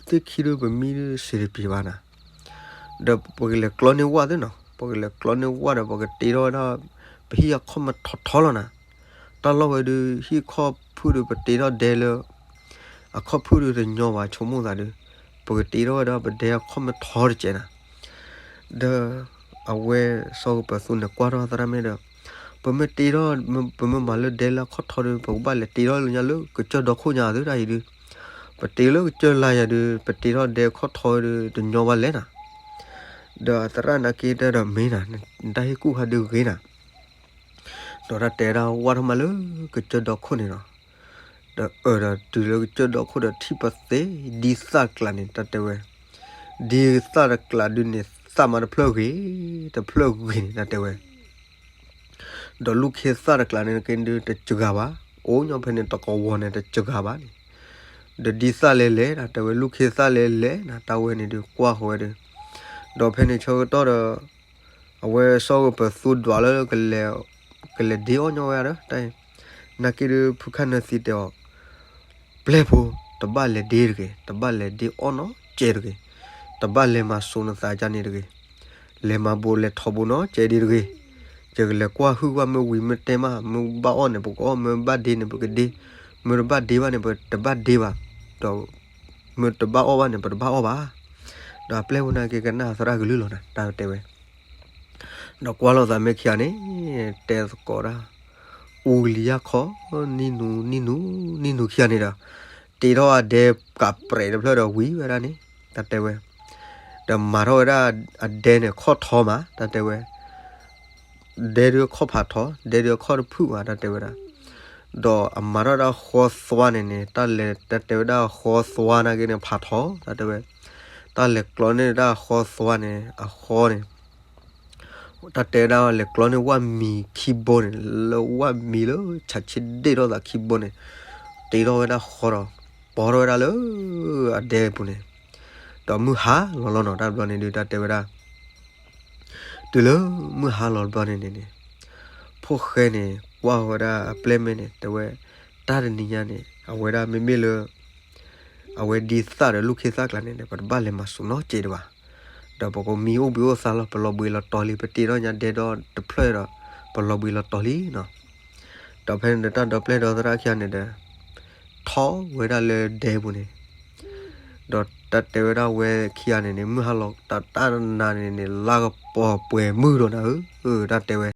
သ့ၣ်ခံဒီးပမံဒီးစံးတပျံၤဘၣ်နၤ, ဒီးပကလဲၤကျီန့ၢ်ဝၣ်သ့ၣ်နီၤ, ပကလဲၤကျီန့ၢ်ဝၣ်ဒီး ပကတ့ထီၣ်ဝဲဒၣ် ပဟံၣ်အခီၣ်မထီထီလီၤနၤ, တၢ်လီၢ်ဝဲဒုး ဟံၣ်ခီၣ်ဖုၣ်ဒီး ပတ့ထီၣ်ဒဲလၢ အခီၣ်ဖုၣ်ဒီးတညီဘၣ် ဆိကမိၣ်သးဒီး, ပကတ့ထီၣ်ဝဲဒၣ်ပဒဲအခီၣ်မထီတကဲးနၤ, ဒီးအဝဲစီၤကပၢၤသူန့ၣ် ကွၢ်ထီၣ်သရၣ်မ့ၢ်ဒီး, ပမ့ၢ်တ့ထီၣ်, ပမ့ၢ်မၤလၢဒဲလၢအခီၣ်ထီဒီး ပကဘၣ်လဲၤတ့ထီၣ်လၢညါလၢကစၢၢ်ဒီခိၣ်ညါသုတၢ်အံၤဒုး, ပတ့လၢကစၢၢ်လါယၤဒီး ပတ့ထီၣ်ဒဲအခီၣ်ထီဒီး တညီဘၣ်လဲၣ်နၤ, ဒီးအသရၣ်နာ်က့တဲဒီးမ့ၢ်နၤ, နတၢ်ဟ့ၣ်ကူၣ်ဟးဒုးဂ့ၤနၤ ဒီးတၢ်တဲဒၣ်ဝၢ်ထီၣ်မးလၢကစၢၢ်ဒီခိၣ်န့ၣ်လီၤ. ဒီးအၢၣ်ဒီးတုၤလၢကစၢၢ်ဒီခိၣ်ဒီး ထံၣ်ပသ့ဒ်သၣ်တကျးန့ၣ် တၢ်တဲဝဲ, ဒ်သၣ်တကျးဒုးန့ၣ် သၣ်မးတဖျၢၣ်ဂ့ၤ, တဖျၢၣ်ဂ့ၤန့ၣ် တၢ်တဲဝဲ ဒီးလူၢ်ခ့သၣ်တကျးန့ၣ်က့ဒုးတစှၤဘၣ်, အိၣ်ညီဖဲန့ၣ်တကဝီၤန့ၣ်တစှၤဘၣ်န့ၣ်, ဒီးဒ်သၣ်လဲၤလဲၤ တၢ်တဲဝဲ လူၢ်ခ့သၣ်လဲၤလဲၤနၤ တၢ်ဝဲန့ၣ်ဒုးကွၢ်ဃီၤဝဲဒီး, ဒီးဖဲန့ၣ်ဆၢကတီၢ်ဒီး အဝဲစီၤကပၢၤသူဒွးလၢ ကလဲၤဒ့အီၣ်ညီဝဲဒီး တၢ်အံၤ, နာ်က့ဒုးဖုခၣ်နၢသံတဲအီၤ ပျဲၢ်ဖိ တဘၣ်လဲၤဒ့တဂ့ၤ, တဘၣ်လဲၤဒ့အီၣ်နီတစဲးတဂ့ၤ, တဘၣ်လဲၤမၤစိာ်နသးဒ်န့ၣ်တဂ့ၤ, လဲၤမၤဘိးလဲၤထီဘိးနီတစဲးဒံးတဂ့ၤ, ယကလဲၤကွၢ်ဟုၣ်ကွၢ်မ့ၢ်ဝံၤမ့ၢ်တဲမး မ့ၢ်ဘၣ်အီၣ်န့ၣ် ပကအီၣ်, မ့ၢ်ဘၣ်ဒ့န့ၣ် ပကဒ့, မ့ၢ်တဘၣ်ဒ့ဘၣ်န့ၣ် ပတဘၣ်ဒ့ဘၣ်, ဒီးမ့ၢ်တဘၣ်အီၣ်ဘၣ်န့ၣ် ပတဘၣ်အီၣ်ဘၣ်. ဒီးအပျဲၢ်ဖိနာ်က့ကနၣ်သရၣ်ကလုၢ်လီၤနၤ တၢ်တဲဝဲ ဒီးကွၢ်လိာ်သးမ့ၢ်ခံဂၤန့ၣ် တဲသကိးဒၣ် အူကလံၤယၢ်ခီ နံၣ်နူ နံၣ်နူ နံၣ်နူခံဂၤန့ၣ်ဒီး တ့ထီၣ်အဒဲကးပြဲးတဖျၢၣ်ဒီးဝံၤဝဲဒၣ်န့ၣ် တၢ်တဲဝဲ, ဒီးမၤထီၣ်ဝဲဒၣ်အဒဲန့ၣ်ခီၣ်ထီမး တၢ်တဲဝဲ, ဒဲဒုးခီၣ်ဖးထီ, ဒဲဒုးခီၣ်တဖုၣ်ဘၣ် တၢ်တဲဝဲဒၣ်, ဒီးအမၤထီၣ်ဒၣ်ဃီသွါန့ၣ်န့ၣ် တၢ်လဲၤ တၢ်တဲဝဲဒၣ်ဃီသွါနာ်က့န့ၣ်ဖးထီ တၢ်တဲဝဲ, တၢ်လဲၤကျီန့ၢ်ဒၣ်ဃီသွါန့ၣ် အဃီန့ၣ် တၢ်တဲဝဲဒၣ်လဲၤကျီန့ၢ်ဝၣ်မံၤခံဘိန့ၣ် လၢဝၣ်မံၤလၢဆးဆ့ဒ့ၣ်ထီၣ်သးခံဘိန့ၣ် တ့ထီၣ်ဝဲဒၣ်ဃီဒီး ပီထီၣ်ဝဲဒၣ်လၢအဒဲပူၤန့ၣ်, ဒီးမုၢ်ဟါလီၤလီၤနီၤ တၢ်ဘျီန့ၣ်ဒုး တၢ်တဲဝဲဒၣ်, တုၤလၢမုၢ်ဟါလီၤတဘျီန့ၣ်န့ၣ်န့ၣ်, ဖိၣ်ဃဲန့ၣ် ကွၢ်ဝဲဒၣ်အပျဲၢ်မဲန့ၣ် တဲဝဲ, တၢ်တနံၤညါန့ၣ် အဝဲဒၣ်မ့မ့ၢ်လၢ အဝဲဒ်သၣ်ဒီးလူၢ်ခ့သၣ်ကျါန့ၣ်ဒီး ပတဘၣ်လဲၤမၤစူၤနီတစဲးဒံးဘၣ်, ဒီးပကမံအိၣ်ဘှံးအိၣ်သါလီၤ ပလီၤဘှံးလီၤတီၤလံ ပတ့ထီၣ်ညါဒဲဒီတဖျၢၣ်ဒီး ပလီၤဘှံးလီၤတီၤလံနီၤ, ဒီးဖဲန့ၣ်ဒီးတၢ်ဒီပျဲၢ်ဒီသရၣ်ခံဂၤန့ၣ်ဒီး ထီၣ်ဝဲဒၣ်လၢဒဲပူၤန့ၣ်, ဒီးတၢ်တဲဝဲဒၣ်ဝဲခံဂၤန့ၣ်န့ၣ် မုၢ်ဟါလီၤတၢ်တၢ်နၤန့ၣ်န့ၣ် လါကပီၤပှဲၤမုၢ်ဒီးနၤဧၢ, တၢ်တဲဝဲ